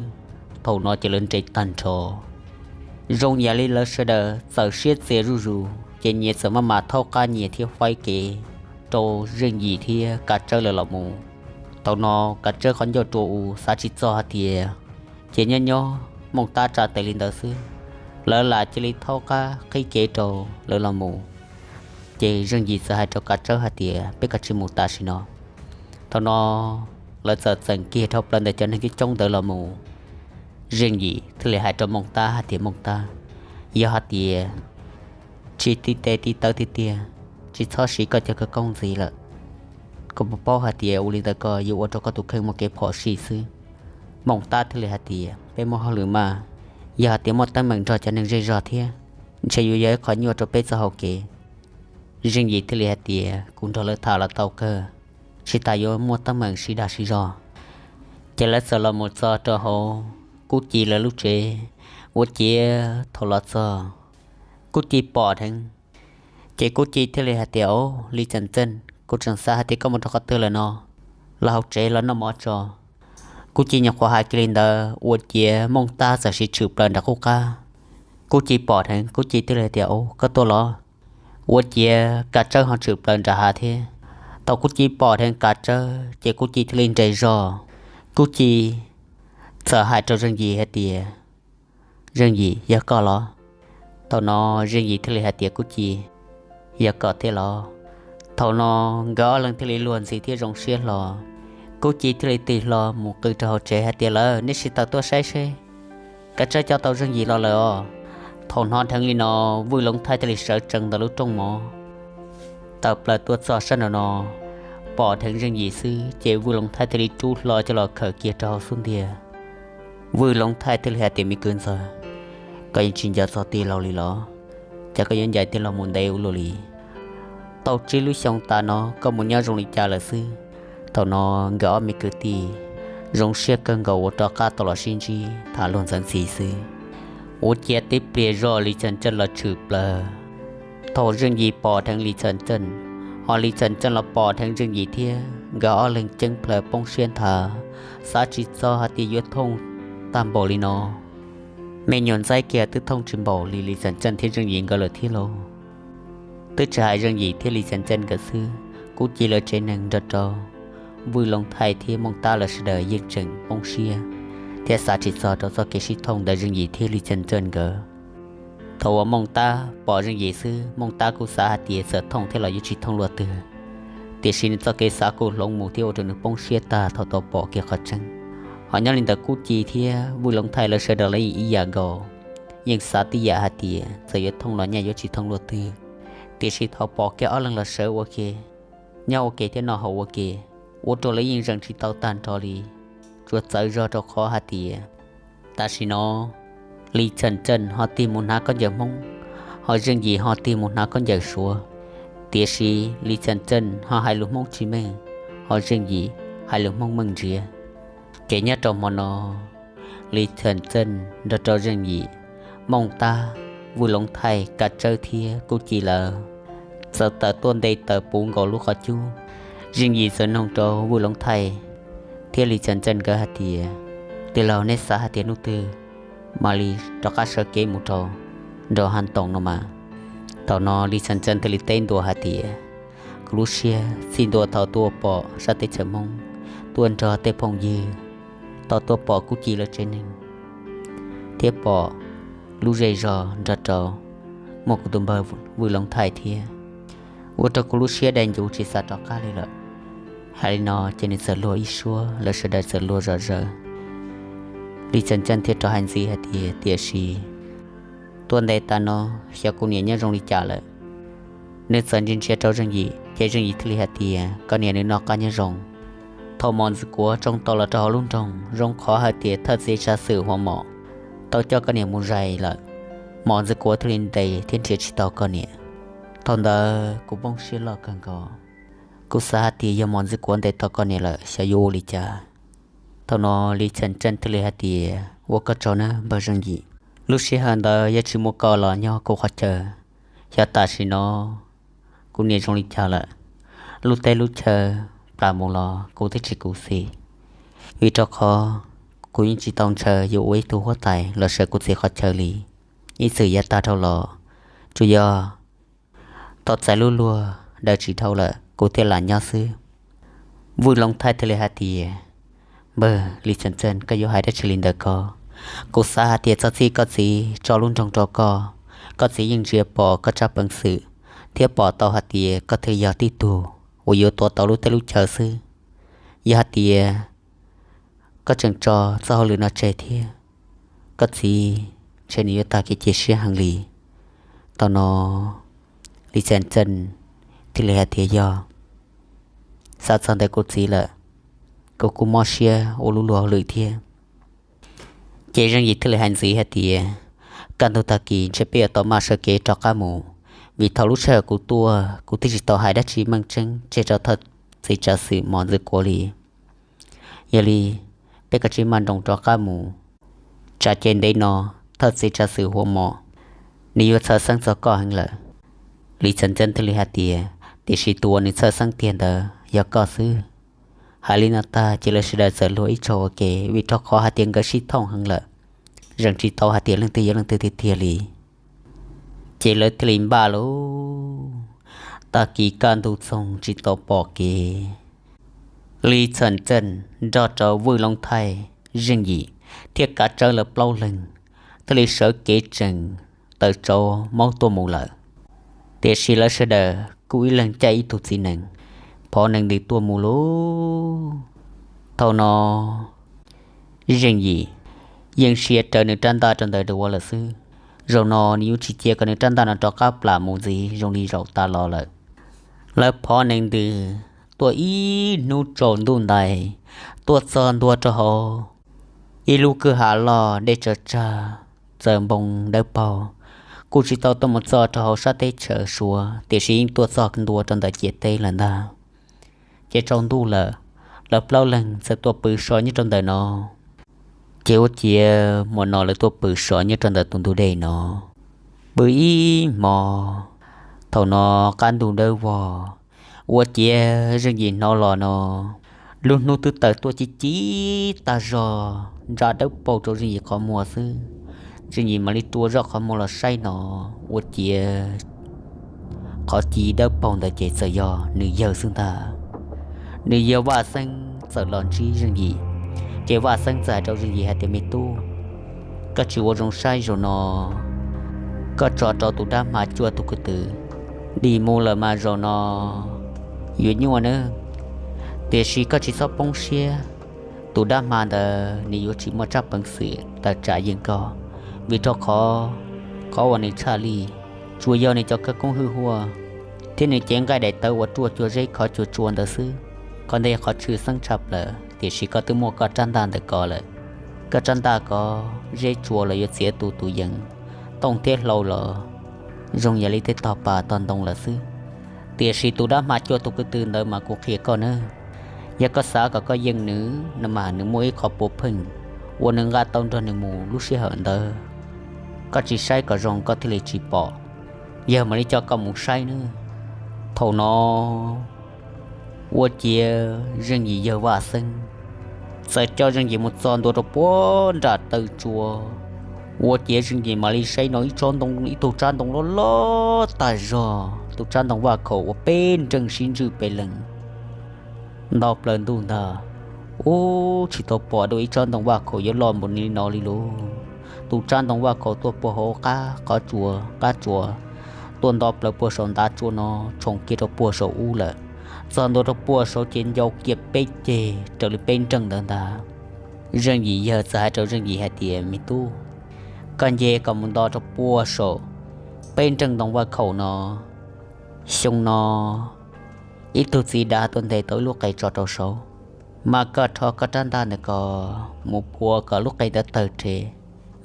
Thaum no ces lawv nres tag nrho, zoo yam li lawv sawv daws txawm siab txias zuj zus, ces nyias txawm maj mam thaub qab nyias thiab faib kev rau Zeej Yim thiab Kav Tsawb lawv los mus. Thaum no Kav Tsawb qhov ncauj rua u xav tsis txog hais tias, ces nyob nyob Mooj Tab tsa tes li ntawd xwb, lawv lam cia li thaub qab qhib kev rau lawv los mus. Ces Zeej Yim txawm hais rau Kav Tsawb hais tias, peb kav tsij mus tam sim no. Thaum no lawv txawm txeem kiag dhau plaws ntawm cov neeg coob coob ntawd los mus. Zeej Yim thiaj li hais rau Mooj Tab hais tias, Mooj Tab, yog hais tias tsis tiv tes tiv taw tiag tiag, tsis txhob siv koj cov khawv koob ntxiv lawm. Koj puas paub hais tias ua li ntawd ko yuav ua rau koj tus kheej muaj kev phom sij xwb. Mooj Tab thiaj li hais tias, peb muaj hauj lwm mas, yog hais tias muaj teeb meem nrog cov neeg zej zog thiab, ntshe yuav yog ib qho nyuaj rau peb txoj hau kev. Zeej Yim thiaj li hais tias, kuv nrog lawv tham los tau kawg, tsis tas yuav muaj teeb meem sib dag sib zog. Ces lawv txawm los mus txog rau hauv Kub Ci lawv lub tsev. Ua ciav thaum los txog, Kub Ci pom dheev, ces Kub Ci thiaj li hais tias, o, Lis Xeem Txeej, kuv tseem xav hais tias koj mus rau qhov twg lawm no, los hauv tsev los noj mov tso. Kub Ci nyuam qhuav hais kiag li ntawd ua ciav Mooj Tab txawm siv tshwm plaws nram qub qab. Kub Ci pom dheev, Kub Ci thiaj li hais tias, o, koj tuaj los? Ua ciav Kav Tsawb ho tshwm plaws nram hav thiab. Thaum Kub Ci pom dheev Kav Tsawb ces Kub Ci thiaj li nres zog. Kub Ci txawm hais rau Zeej Yim hais tias, Zeej Yim, yog koj los? Thaum no Zeej Yim thiaj li hais tias, Kub Ci, yog koj thiab los? Thaum no nkawd ob leeg thiaj li luag ntxhi thiab zoo siab hlo. Kub Ci thiaj li tig hlo mus qw rau hauv tsev hais tias, lawv, nej sib tawm tuaj saib seb Kav Tsawb coj tau Zeej Yim los lawm os. Thaum hnov dheev li no, Vwj Loov Thaij thiaj li sawv tsees ntawm lub rooj mov tawm plaws tuaj txog sab nraum no, pom dheev Zeej Yim xwb ces Vwj Loov Thaij thiaj li rub hlo coj los khawm kiag rau hauv xub ntiag. Vwj Loov Thaij thiaj li hais tias, me kwv ntxawg, koj yeej tsis nco txog tij laug li los? Cas koj yuav ncaim tij laug mus ntev ua luaj li? Tau tsib lub xyoo tas no koj mus nyob zoo li cas lawm xwb? Thaum no nkawd ob me kwv tij zoo siab kawg nkaus uas rov qab tau los sib ntsib tham luag ntxhi xwb. Ua ciav tib pliag zog Lis Xeem Txeej los tshwm plaws. Thaum Zeej Yim pom dheev Lis Xeem Txeej, ho Lis Xeem Txeej los pom dheev Zeej Yim thiab, nkawd ob leeg ceeb plaws poob siab nthav, xav tsis txog hais tias yuav thooj tag npaum li no. Me nyuam ntxaib kiag twb thooj tsis npaum li Lis Xeem Txeej thiab Zeej Yim nkawd lawm thiab lauj. Twb tsis hais Zeej Yim thiab Lis Xeem Txeej nkawd xwb, Kub Ci lawv tsev neeg nrog rau Vwj Loov Thaij thiab Mooj Tab lawv sawv daws yeej tseem poob siab thiab xav tsis txog rau txoj kev sib thooj ntawm Zeej Yim thiab Lis Xeem Txeej nkawd. Thaum uas Mooj Tab pom Zeej Yim xwb, Mooj Tab kuj xav hais tias txawm thooj thiab los yuav tsis thooj luaj twg, tiam sis nws txoj kev xav kuj hloov mus thiab ua rau nws poob siab tag thaum tau pom kiag qhov tseeb. Ho nyob li ntawm Kub Ci thiab Vwj Loov Thaij lawv sawv daws los yeej ib yam nkaus, yeej xav tib yam hais tias txawm yuav thooj los nyaj yuav tsis thooj luaj twg, tiam sis thaum pom kiag ob leeg los sawv ua ke, nyob ua ke thiab noj haus ua ke, ua rau lawv yeej zeem tsis tau tag nrho li, tsuas txawv zog rau qhov hais tias tam sim no Lis Xeem Txeej ho tig mus hnav khaub ncaws Hmoob, ho Zeej Yim ho tig mus hnav khaub ncaws Suav. Tiam sis Lis Xas Txeej ho hais lus Hmoob tsis meej, ho Zeej Yim hais lus Hmoob meej ntsiav. Ces nyob rau hmo no, Lis Xas Txeej nrog rau Zeej Yim mooj tab, Vwj Loob Thaij, Kav Tsawb thiab Kub Ci lawv txawm tawm tuaj nte taws puv nkaus lub qhov cub. Zeej Yim txawm nug rau Vwj Loob Thaij thiab Lis Xas Txeej nkawd hais tias, Tij laug, neb xav hais tias hnub twg mam li rov qab sawv kev mus rau nram Haj Toom no mas? Thaum no Lis Xas Txeej thiaj li teb ntua hais tias, Kuv lub siab txhij ntua thaum tuaj pom sab teb chaws Hmoob, tuaj nrog tej phooj ywg, tau tuaj pom Kub Ci lawv tsev neeg thiab pom lub zej zog nrog rau muaj kuv tus npawg Vwj Loob Thaij thiab, ua rau kuv lub siab dai ncuv tsis xav rov qab li lawm. Hais li no ces nws txawm luag ib suab, lawv sawv daws txawm luag zom zaws. Lis Xas Txeej thiaj rov hais ntxiv hais tias, Tiam sis tuaj nte tas no, xyov kuv niam nyob zoo li cas lawm. Nws txawm ntsia ntsia rau Zeej Yim, ces Zeej Yim thiaj li hais tias, Koj niam nws noj qab nyob zoo. Thaum Mos Ntxwg Kuav tsoo tau los rau hauv lub nroog, zoo qhov hais tias thawj txiv tsav xwm Huas Mom tau coj koj niam mus zais lawm, Mos Ntxwg Kuav thiaj li ntes thiab nrhiav tsis tau koj niam. Thaum ntawd kuv poob siab loj kawg nkaus. Kuv xav hais tias yog Mos Ntxwg Kuav ntes tau koj niam lawm, xyov yuav ua li cas. Thaum no Lis Xas Txeej thiaj li hais tias, Ua koj tsaug nawb npawg Zeej Yim. Lub sij hawm ntawd yog tsis muaj koj los nyob kuv qhov chaw, xyov tam sim no kuv niam zoo li cas lawm. Lub teb lub chaw plam mus los kuv twb tsis khuv xim, vim rau qhov kuv yeej tsis tau ntshaw yuav ua ib tug huab tais los sawv kuv txiv qhov chaw li. Ib txwm yav tag dhau los, tsuas yog tau txais lub luag daws tsis dhau lawm kuv thiaj lam nyob xwb. Vwj Loob Thaij thiaj li hais tias, Npawg Lis Xas Txeej, koj yuav hais dab tsi li ntawd ko? Kuv xav hais tias txog txij koj txiv tso lub nroog rau koj, koj txiv yeej ntsia pom koj tsab peev xwm thiab pom tau hais tias koj thiaj yog tib tug uas yuav tuav tau lub teb lub chaw xwb. Yog hais tias koj tseem tso txoj hauj lwm no tseg thiab, koj txiv ntshe nws yuav tag kev cia siab heev li. Thaum no Lis Xas Txeej thiaj li hais tias, Yog xav txog ntawm kuv txiv lawm, kuv kuj mob siab ua lub luag hauj lwm thiab. Ces Zeej Yim thiaj li hais ntxiv hais tias, Kaj ntug tag kis ntshe peb yuav tau maj sawv kev rov qab mus, vim thaum lub sij hawm kuv tuaj kuv twb tsis tau hais dab tsi meej tseeb tseg rau thawj txiv tsav xwm Mos Ntxwg Kuav li. Yog li, peb kav tsij maj nroos rov qab mus, tsam ces ntev no thawj txiv tsav xwm Huas Mom nws yuav txhawj xeeb txog koj heev lawm. Lis Xas Txeej thiaj li hais tias, Tiam sis tus uas nws txhawj xeeb tiag ntawd yog koj xwb. Hais li no tag ces lawv sawv daws txawm luag ib tsaug ua ke, vim rau qhov hais tias nkawd sib thooj heev lawm, zeem tsis tau hais tias leej twg yog leej twg tiag tiag li. Ces lawv thiaj li npaj lauj, tag kis kaj ntug txoog tsis tau pom kev, Lis Xas Txeej nrog rau Vwj Loob Thaij, Zeej Yim thiab Kav Tsawb lawv plaub leeg thiaj li sawv kev tseem tawm tsau maub tuaj mus lawm. Tiam sis lawv sawv daws kuj ib leeg caij ib tug txiv nees, phov nees ntws tuaj mus lauj. Thaum no Zeej Yim yeej siav rawv nws rab ntaj rau ntawm duav lawm xwb. Zaum no nws yuav tsis cia kom nws rab ntaj no rov qab plam mus ntxiv zoo li zaum tas los lawm. Lawv phov nees ntws tuaj ib hnub tsaus ntuj ntais, tuaj txog ntua rau hauv ib lub kwj ha loj dej tsawv tsag txawm npoo dawb paug, kuj tsis tau tuaj mus txog rau hauv sab teb chaws Suav, tiam sis yeej tuaj txog ntua rau ntawm ciam teb lawm ntag. Ces tsaus ntuj lawm, lawv plaub leeg txawm tuaj pw so nyob rau ntawm no. Ces ua ciav hmo no lawv tuaj pw so nyob rau ntawm tus ntug dej no, pw ib hmo. Thaum no qab ntuj dawb vog, ua ciav Zeej Yim hnov los no, lub hnub twb tawm tuaj ci ci tag zog ntsa dawb paug rau Zeej Yim qhov muag xwb. Zeej Yim mam li rua zoj qhov muag los saib no, ua ciav qhov ci dawb paug ntawd ces txawm yog nws yawg xwb ntag. Nws yawg Vaj Xeeb txawm los ntsib Zeej Yim, ces Vaj Xeeb txawm hais rau Zeej Yim hais tias, Me tub, koj tsis ua zoo saib zaum no, koj tso rau tus dab hma cuaj tus kwv tw dim mus lawm mas zaum no yuav nyuaj nawb. Tiam sis koj tsis txhob poob siab, tus dab hma ntawd nws yuav tsis muaj tsab peev xwm tawm tsam yeej koj, vim rau qhov qhov uas nws tshaj lij tsuas yog nws cov khawv koob hwj huaj thiab nws cev nqaij daim tawv uas ruaj cua zeb khov cua tsua ntawd xwb. Qhov ntawd yog qhov tshwj xeeb tshaj plaws, tiam sis koj twb muaj koj rab ntaj ntawm ko lawm. Koj rab ntaj ko zeb tsua los yuav txiav tu tus yees, tooj thiab hlau los zoo yam li tej tog pas tog ntoo lawm xwb. Tiam sis tus dab hma cuaj tug kwv tw ntawd mas kuv qhia koj nawb, yog koj xav kom koj yeej nws no mas nws muaj ib qho puav pheej uas nws nqa tau nrog nws mus lub sij hawm ntawd. Koj tsis saib kom zoo koj thiaj li tsis pom. Yawg mam li coj koj mus saib nawb. Thaum no ua ciav Zeej Yim yawg Vaj Xeeb txawm coj Zeej Yim mus txog ntua rau puag nram taw tsua. Ua ciav Zeej Yim mam li saib no ib tsob ntoo, ib tug tsab ntoo loj loj tag zog, tus tsab ntoo vaj khaum uas peb nreeg sib ntswj pes lees nto plaws ntuj ntag. Ub, tsis tau pom dua ib tsob ntoo vaj khaum yuav loj npaum li no li lauj. Tus tsab ntoo vaj khaum tuaj puag hauv qab qhov tsua, qab tsua, tuaj nto plaws puag saum ntav tsua no, tshoov kiag rau puag saum ub lawm. Txog ntua rau puag saud ces ncau kiag peb ceg raws li peb nreeg ntawd ntag. Zeej Yim yawg txawm hais rau Zeej Yim hais tias, me tub, koj nce kom mus nto rau puag saum peb nreeg ntoo vaj khaum no. Xyoo no ib tug txiv dav tuaj ntes tau ib lub qe tso rau saud, mas koj rho koj rab ntaj ntawm ko mus puav kom lub qe ntawd tawg rhe,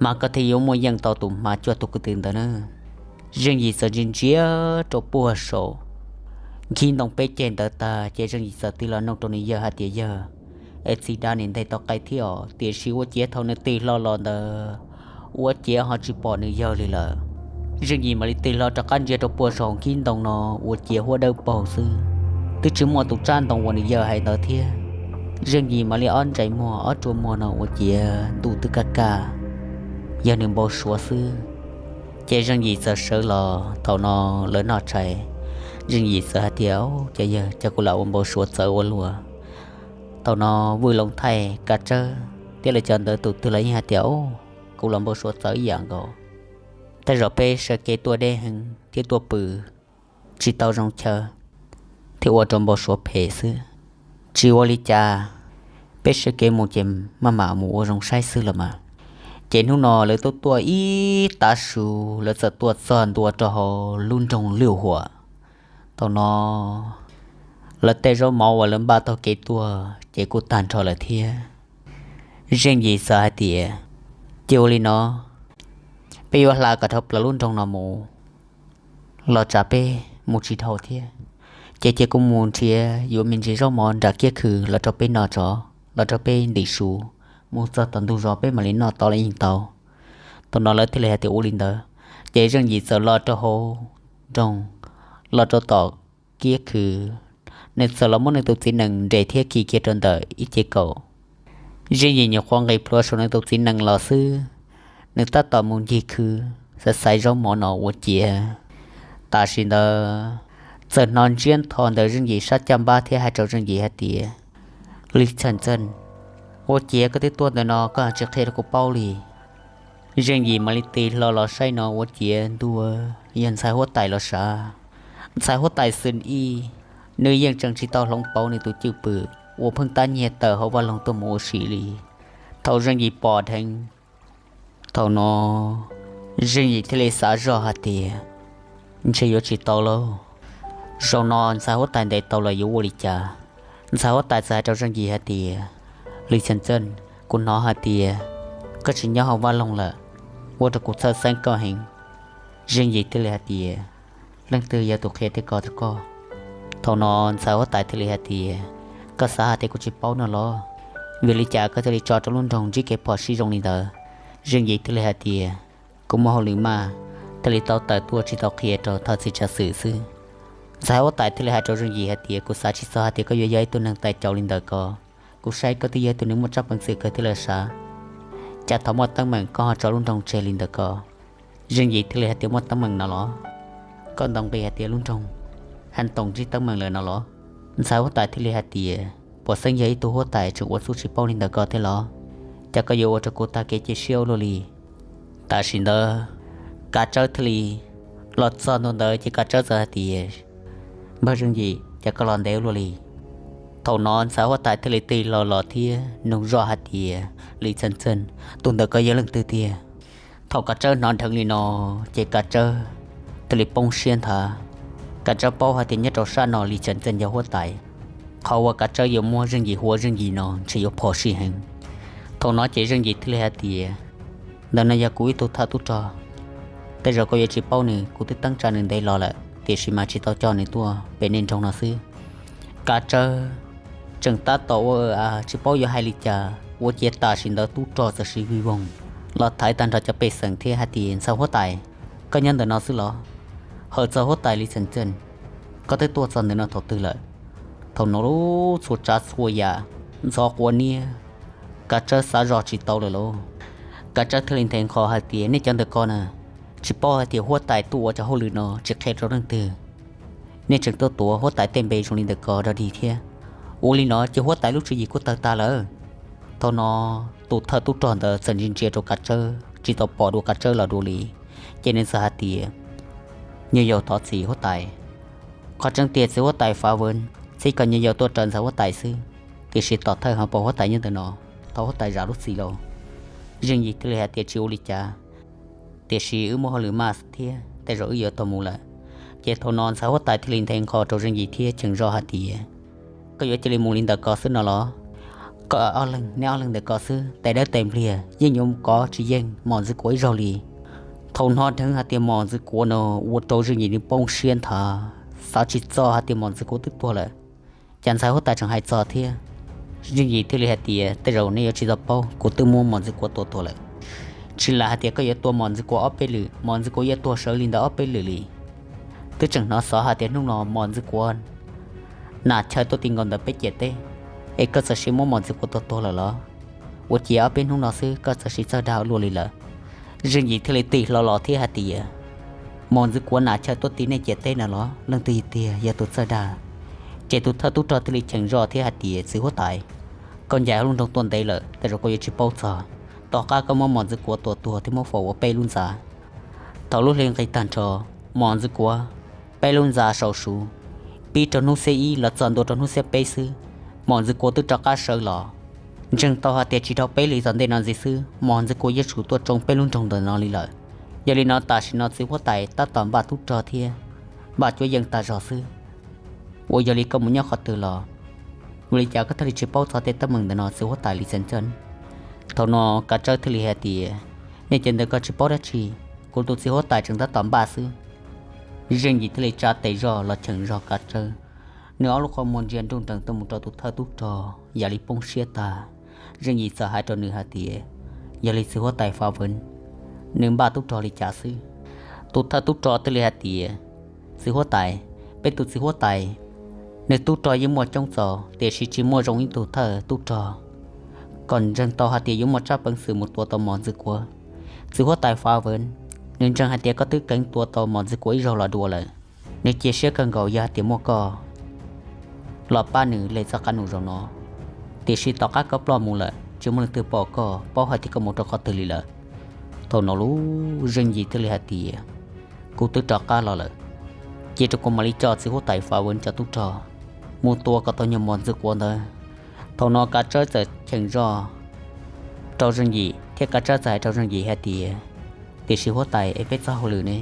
mas koj thiaj yuav muaj yeej tau tus hma cuaj tug kwv tw ntawd na. Zeej Yim txawm ntsia ntsia rau puag saum nkhib ntoo peb ceg ntawd tag ces Zeej Yim txawm tig los nug rau nws yawg hais tias, yawg, es txiv dav nim ntes tau qe thiab os, tiam sis ua ciav thaum nws tig hlo los ntawd ua ciav ho tsis pom nws yawg li lawm. Zeej Yim mam li tig hlo rov qab ntsia rau puag saum nkhib ntoo no, ua ciav huab dawb paug xwb, twb tsis muaj tus tsab ntoo uas nws yawg hais ntawd thiab. Zeej Yim mam li ob ntsais muag ob rua muag no ua ciav ntuj twb kaj kaj, yog nws npau suav xwb. Ces Zeej Yim txawm sawv los, thaum no lawv noj tshais, Zeej Yim txawm hais tias, cov yawg, cas kuv lam ua npau suav txawv ua luaj. Thaum no Vwj Loos Thaij, Kav Tsawb thiab lawv cov ntawd tus twg los yeej hais tias, kuv los npau suav txawv ib yam nkaus. Tej zaum peb sawv kev tuaj deb heev thiab tuaj pw tsis tau zoo chaw thiaj ua rau npau suav phem xwb. Tsis ua li cas, peb sawv kev mus ces maj mam mus ua zoo saib xwb los mas. Ces hnub no lawv tuaj tuaj ib tav su, lawv txawm tuaj txog ntua rau hauv lub nroog Lwj Huam. Thaum no lawv tej zaub mov uas lawv npaj taug kev tuaj ces kuj tag nrho lawm thiab. Zeej Yim txawm hais tias, cia ua li no, peb yuav hla kom dhau plaws lub nroog no mus, los tsam peb mus tsis dhau thiab. Ces cia kuv mus nrhiav yuav me ntsis zaub mov nram kiab khw los rau peb noj tso, los rau peb ntim su, mus txog tom ntug zos peb mam li noj tod los yeej tau. Thaum no lawv thiaj li hais tias ua li ntawd. Ces Zeej Yim txawm los rau hauv nroog, los rau tom kiab khw, nws txawm los muab nws tus txiv nees nres thiab khi kiag rau ntawm ib ce kaum. Zeej Yim nyuam qhuav nqis plhuav saum nws tus txiv nees los xwb, nws tab tom mus ncig khw, xaiv xaiv zaub mov no ua ciav. Tam sim ntawd txawm hnov ntsiab ntho ntawm Zeej Yim sab caj npab thiab hais rau Zeej Yim hais tias, Li Txhaj Txeej, ua ciav koj twb tuaj ntawm no koj tsis qhia rau kuv paub li. Zeej Yim mam li tig hlo los saib no ua ciav ntuj, yog ntxhais huab tais los sav. Ntxhais huab tais Xwm Ij, nws yeej tseem tsis tau hloov pauv nws tus cwj pwm uas pheej tab nyiag tawm hauv vaj loog tuaj mus ua si li. Thaum Zeej Yim pom dheev, thaum no Zeej Yim thiaj li xav zoj hais tias, ntshe yuav tsis tau lauj. Zaum no ntxhais huab tais ntes tau los yuav ua li cas? Ntxhais huab tais txawm hais rau Zeej Yim hais tias, Li Txhaj Txeej, kuv hnov hais tias koj tsis nyob hauv vaj loog lawm, ua rau kuv txhawj xeeb koj heev. Zeej Yim thiaj li hais tias, leej twg yog tus qhia tias koj rau koj? Thaum no ntxhais huab tais thiaj li hais tias, koj xav hais tias kuv tsis paub no los? Vim li cas koj thiaj li tso rau lub nroog ntsib kev phom sij zoo li ntawd? Zeej Yim thiaj li hais tias, kuv muaj hauj lwm maj, thiaj li tau tawm tuaj tsis tau qhia rau thawj txiv tsav xwm xwb. Ntxhais huab tais thiaj li hais rau Zeej Yim hais tias, kuv xav tsis txog hais tias koj yuav yog ib tug neeg tais caus li ntawd ko. Kuv saib koj twb yog ib tug neeg muaj tsab peev xwm kawg thiab lawm sav, cas thov muaj teeb meem koj ho tso lub nroog tseg li ntawd ko? Zeej Yim thiaj li hais tias, muaj teeb meem no los? Koj ntaus nqi hais tias lub nroog Haj Toom ntsib teeb meem lawm no los? Ntxhais huab tais thiaj li hais tias, puas xeeb yog ib tug huab tais tseem ua txuj tsis paub li ntawd ko thiab los? Cas koj yuav ua rau kuv tag kev cia siab ua luaj li. Tam sim ntawd Kav Tsawb thiaj li los txog ntua ntawd ces Kav Tsawb txawm hais tias, npawg Zeej Yim, cas koj los ntev ua luaj li? Thaum no ntxhais huab tais thiaj li tig hlo los thiab nug zoj hais tias, Li Txhaj Txeej, tus ntawd koj yog leej twg tiag? Thaum Kav Tsawb hnov dheev li no ces Kav Tsawb thiaj li poob siab nthav. Kav Tsawb paub hais tias nyob rau sab no Li Txhaj Txeej yog huab tais, qhov uas Kav Tsawb yuav muab Zeej Yim hu ua Zeej Yim no ntshe yuav phom sij heev. Thaum no ces Zeej Yim thiaj li hais tias, ntawm no yog kuv ib tug thawj tub rog, tej zaum koj yuav tsis paub nws, kuv twb teeb tsa nws ntev los lawm. tiam sis mas tsis tau coj nws tuaj pem nej nroog no xwb. Kav Tsawb tseem tab tom ua tsis paub yuav hais li cas, ua ciav tam sim ntawd tub rog txawm siv vij voog los thaiv tag nrho cov pej xeem thiab hais tias, Ntxhais huab tais, koj nyob ntawm no xwb los? Hawm txog huab tais Li Txeem Txeej, koj twb tuaj txog ntawm no thaum twg lawm? Thaum no lub txhua tsav txhua yam ntxhov quav niab, Kav Tsawb xav zog tsis tau lawm lauj. Kav Tsawb thiaj li nthe nqho hais tias, Nej cov ntawm ko na, tsis paub hais tias huab tais tuaj ua cov hauj lwm no tsis qhia rau leej twg, nej tseem tuaj tuav huab tais tej npe zoo li ntawm ko dog dig thiab. Ua li no ces huab tais lub tswv yim kuj tawg tag lawm. Thaum no tus thawj tub rog ntawd txawm ntsia ntsia rau Kav Tsawb tsis tau pom dua Kav Tsawb los dua li, ces nws txawm hais tias, Nyuag yaus thov txim huab tais. Qhov tseeb tiag txiv huab tais Fav Vwv txib kom nyuag yaus tuaj raws ntxhais huab tais xwb, tiam sis tom thawj ho pom huab tais nyob ntawm no, thov huab tais zam lub txim lauj. Zeej Yim thiaj li hais tias, Tsis ua li cas, tiam sis wb muaj hauj lwm maj thiab, tej zaum wb yuav tau mus lawm. Ces thaum no ntxhais huab tais thiaj li nthe nqho rau Zeej Yim thiab cheem zoj hais tias, Koj yuav cia li mus li ntawm ko xwb no los? Koj ob leeg, neb ob leeg ntawm ko xwb, tes dawb tes npliag yeej yuav kov tsis yeej Mos Ntxwg Kuav ib zaug li. Thaum no dheev hais tias Mos Ntxwg Kuav no ua rau Zeej Yim nws poob siab nthav, xav tsis txog hais tias Mos Ntxwg Kuav twb tuag lawm. Cas ntxhais huab tais tseem hais txog thiab. Zeej Yim thiaj li hais tias, Tej zaum nej yuav tsis tau paub, kuv twb muab Mos Ntxwg Kuav tua tuag lawm. Tsis lam hais tias koj yuav tua Mos Ntxwg Kuav ob peb lwm, Mos Ntxwg Kuav yuav tuag sawv li ntawd ob peb lwm li. Twb tseem hnov xov hais tias hnub no Mos Ntxwg Kuav nam chaw tuaj ti nkaus ntawm peb ciam teb, es koj txawm sim muab Mos Ntxwg Kuav tua tuag lawm los? Ua ciav ob peb hnub no xwb koj txawm sim txawj dag luaj li lawm. Zeej Yim thiaj li tig hlo los thiab hais tias, Mos Ntxwg Kuav nam chaw tuaj ti nej ciam teb na los? Leej twg tiag yog tus txawj dag? Ces tus thawj tub rog thiaj li cheem zoj thiab hais tias, Txiv huab tais, koj ncaim hauv lub nroog tuaj ntev lawm, tej zaum koj yuav tsis paub txog. Tom qab koj muab Mos Ntxwg Kuav tua tuag thiab muab faus ua peb lub ntxa. Thaum lub hli nqis tag nrho, Mos Ntxwg Kuav peb lub ntxa sau suv, pib rau hnub xiab ib los txog ntua rau hnub xiab peb xwb, Mos Ntxwg Kuav twb rov qab sawv los. Ntseeg tau hais tias tsis dhau peb hlis tom ntej no ntxiv xwb, Mos Ntxwg Kuav yuav tsum tuaj tsoo peb lub nroog ntawm no li lawm. Yog li no tam sim no txiv huab tais tab tom npaj tub rog thiab npaj cuab yeej tag zog xwb. Ua yog li koj mus nyob qhov twg los? Ua li cas koj thiaj li tsis paub txog tej teeb meem ntawm no txiv huab tais Li Txeem Txeej? Thaum no Kav Tsawb thiaj li hais tias, Nej cov ntawm ko tsis paub dab tsi, kuv tus txiv huab tais tseem tab tom npaj xwb. Zeej Yim thiaj li tsa tes zog los cheem zog Kav Tsawb. Nws ob lub qhov muag ntsia nruj nrees tuaj mus rau tus thawj tub rog yam li poob siab tag. Zeej Yim txawm hais rau nws hais tias, Yog li txiv huab tais Fav Vwv, nws npaj tub rog li cas xwb? Tus thawj tub rog thiaj li hais tias, Txiv huab tais, peb tus txiv huab tais, nws tub rog yeej muaj coob txaus tiam sis tsis muaj zoo ib tug thawj tub rog kom ntseeg tau hais tias yuav muaj tsab peev xwm mus tua tau Mos Ntxwg Kuav. Txiv huab tais Fav Vwv, nws ntseeg hais tias koj twb kheev tua tau Mos Ntxwg Kuav ib zaug los dua lawm. Nws cia siab kawg nkaus yog hais tias muaj koj los pab nws le txoj qab num zaum no, tiam sis tom qab koj ploj mus lawm tsis muaj leej twg pom koj, paub hais tias koj mus rau qhov twg li lawm. Thaum no lub Zeej Yim thiaj li hais tias, Kuv twb rov qab los lawm, cia rau kuv mam li coj txiv huab tais Fav Vwv cov tub rog mus tua kom tau nyuag Mos Ntxwg Kuav ntawd. Thaum no Kav Tsawb txawm cheem zog rau Zeej Yim thiab Kav Tsawb txawm hais rau Zeej Yim hais tias, Tiam sis huab tais, es peb txoj hauj lwm ne?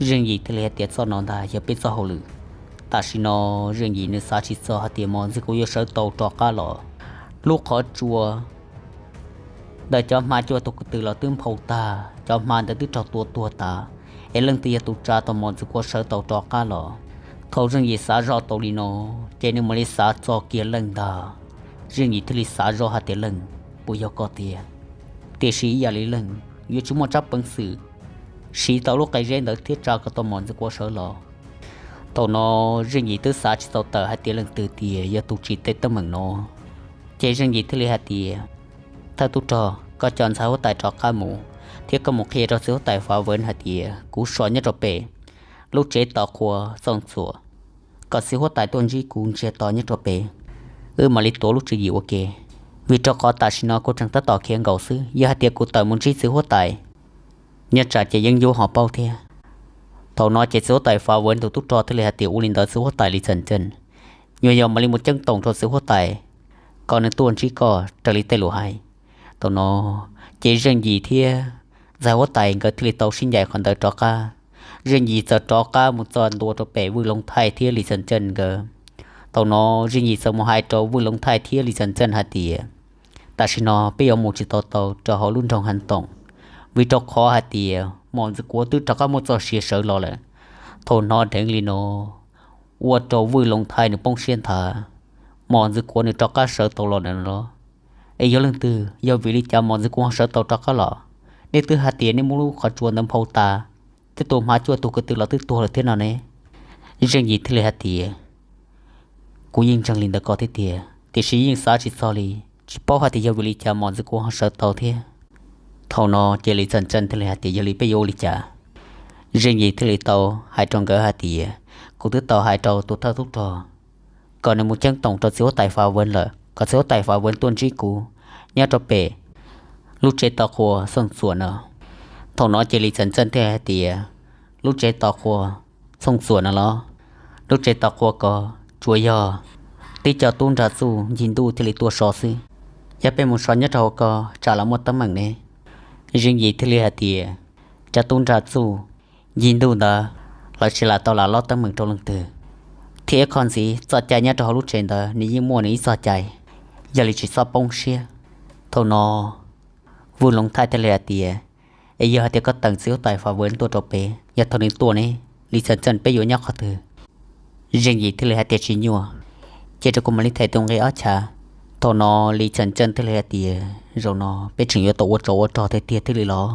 Zeej Yim thiaj li hais tias, Txoj no ntag yog peb txoj hauj lwm. Tam sim no Zeej Yim nws xav tsis txog hais tias Mos Ntxwg Kuav yuav sawv tau rov qab los. Lub qhov tsua ntawm cov hma cua tus ko tw los twb nphau tag, cov hma ntawd twb raug tua tuag tas, es leej twg yog tus tsa tau Mos Ntxwg Kuav sawv tau rov qab los? Thaum Zeej Yim xav zoj tau li no, ces nws mam li xav txog kiag Leej ntag. Zeej Yim thiaj li xav zoj hais tias, Leej, puas yog koj tiag? Tiam sis ib yam li Leej yuav tsis muaj tsab peev xwm siv tau lub qe zeb ntawd thiab tsa kom tau Mos Ntxwg Kuav sawv los. Thaum no Zeej Yim twb xav tsis tau tawm hais tias leej twg tiag yog tus tsim tej teeb meem no. Ces Zeej Yim thiaj li hais tias, Thawj tub rog, koj coj ntxhais huab tais rov qab mus, thiab koj mus qhia rau txiv huab tais Fav Vwv hais tias kuv so nyob rau pem lub tsev tos qhua Txooj Txuam, kom txiv huab tais tuaj ntsib kuv ntsiag to nyob rau pem, wb mam li tuav lub tswv yim ua ke. Vim rau qhov tam sim no kuv tseem tab tom khiav nkaus xwb, yog hais tias kuv tawm mus ntsib txiv huab tais, nyob tsam ces yeeb yub ho paub thiab. Thaum no ces txiv huab tais Fav Vwv tus tub rog thiaj li hais tias, Ua li ntawd txiv huab tais Li Txeem Ceeb, nyuag yog mam li mus ceeb toom rau txiv huab tais kom nws tuaj ntsib koj raws li tej lus hais. Thaum no ces Zeej Yim thiab ntxhais huab tais nkawd thiaj li tau sib ncaim qhov ntawd rov qab. Zeej Yim txawm rov qab mus txog ntua rau pem Vwj Loov Thaij thiab Li Txeem Ceeb nkawd. Thaum no Zeej Yim txawm mus hais rau Vwj Loov Thaij thiab Li Txeem Ceeb hais tias, Tam sim no peb yuav mus tsis tau tau rau hauv lub nroog Heev Toom, vim rau qhov hais tias Mos Ntxwg Kuav twb rov qab muaj txoj sia sawv los lawm. Thaum hnov dheev li no, ua rau Vwj Loov Thaij nws poob siab nthav. Mos Ntxwg Kuav nws rov qab sawv tau los lawm no los? Es yog leej twg? Yog vim li cas Mos Ntxwg Kuav ho sawv tau rov qab los? Nej twb hais tias nej muab lub qhov tsua ntawd nphau tas, tej tus hmab cuaj tus ko tw los twb tuag lawm thiab no ne. Zeej Yim thiaj li hais tias, kuv yeej ntseeg li ntawd ko thiab tiag, tiam sis yeej xav tsis txog li, tsis paub hais tias yog vim li cas Mos Ntxwg Kuav ho sawv tau thiab. Thaum no ces Lis Txawm Txeej thiaj li hais tias, yog li peb yuav ua li cas? Zeej Yim thiaj li tau hais rau nkawd hais tias, kuv twb tau hais rau tus thawj tub rog kom nws mus ceeb toom rau txiv huab tais Fa Vwv lawm, kom txiv huab tais Fa Vwv tuaj ntsib kuv nyob rau pem lub tsev tos qhua Txooj Txuam no. Thaum no ces Lis Txawm Txeej thiaj hais tias, lub tsev tos qhua Txooj Txuam no los? Lub tsev tos qhua ko tsuas yog tib co tub nra txuj ncig ntuj thiaj li tuaj so xwb. Yog peb mus so nyob rau hauv ko tsam los muaj teeb meem ne. Zeej Yim thiaj li hais tias, cov tub nra txuj ncig ntuj ntawd lawv tsis lam tau lam lob teeb meem rau leej twg, thiab ib qho ntxiv txoj cai nyob rau hauv lub tsev ntawd nws yeej muaj nws ib txoj cai, yog li tsis txhob poob siab. Thaum no Vwj Loov Thaij thiaj li hais tias, es yog hais tias koj teem txiv huab tais Fa Vwv tuaj rau pem, yog thaum nws tuaj ne, Lis Txawm Txeej peb yuav nyob qhov twg? Zeej Yim thiaj li hais tias, tsis nyuaj, cia rau kuv mam li them tus nqi ob chav. Thaum no Lis Txawm Txeej thiaj li hais tias, zaum no peb tseem yuav tau ua tsov ua rog tiag tiag thiaj li los?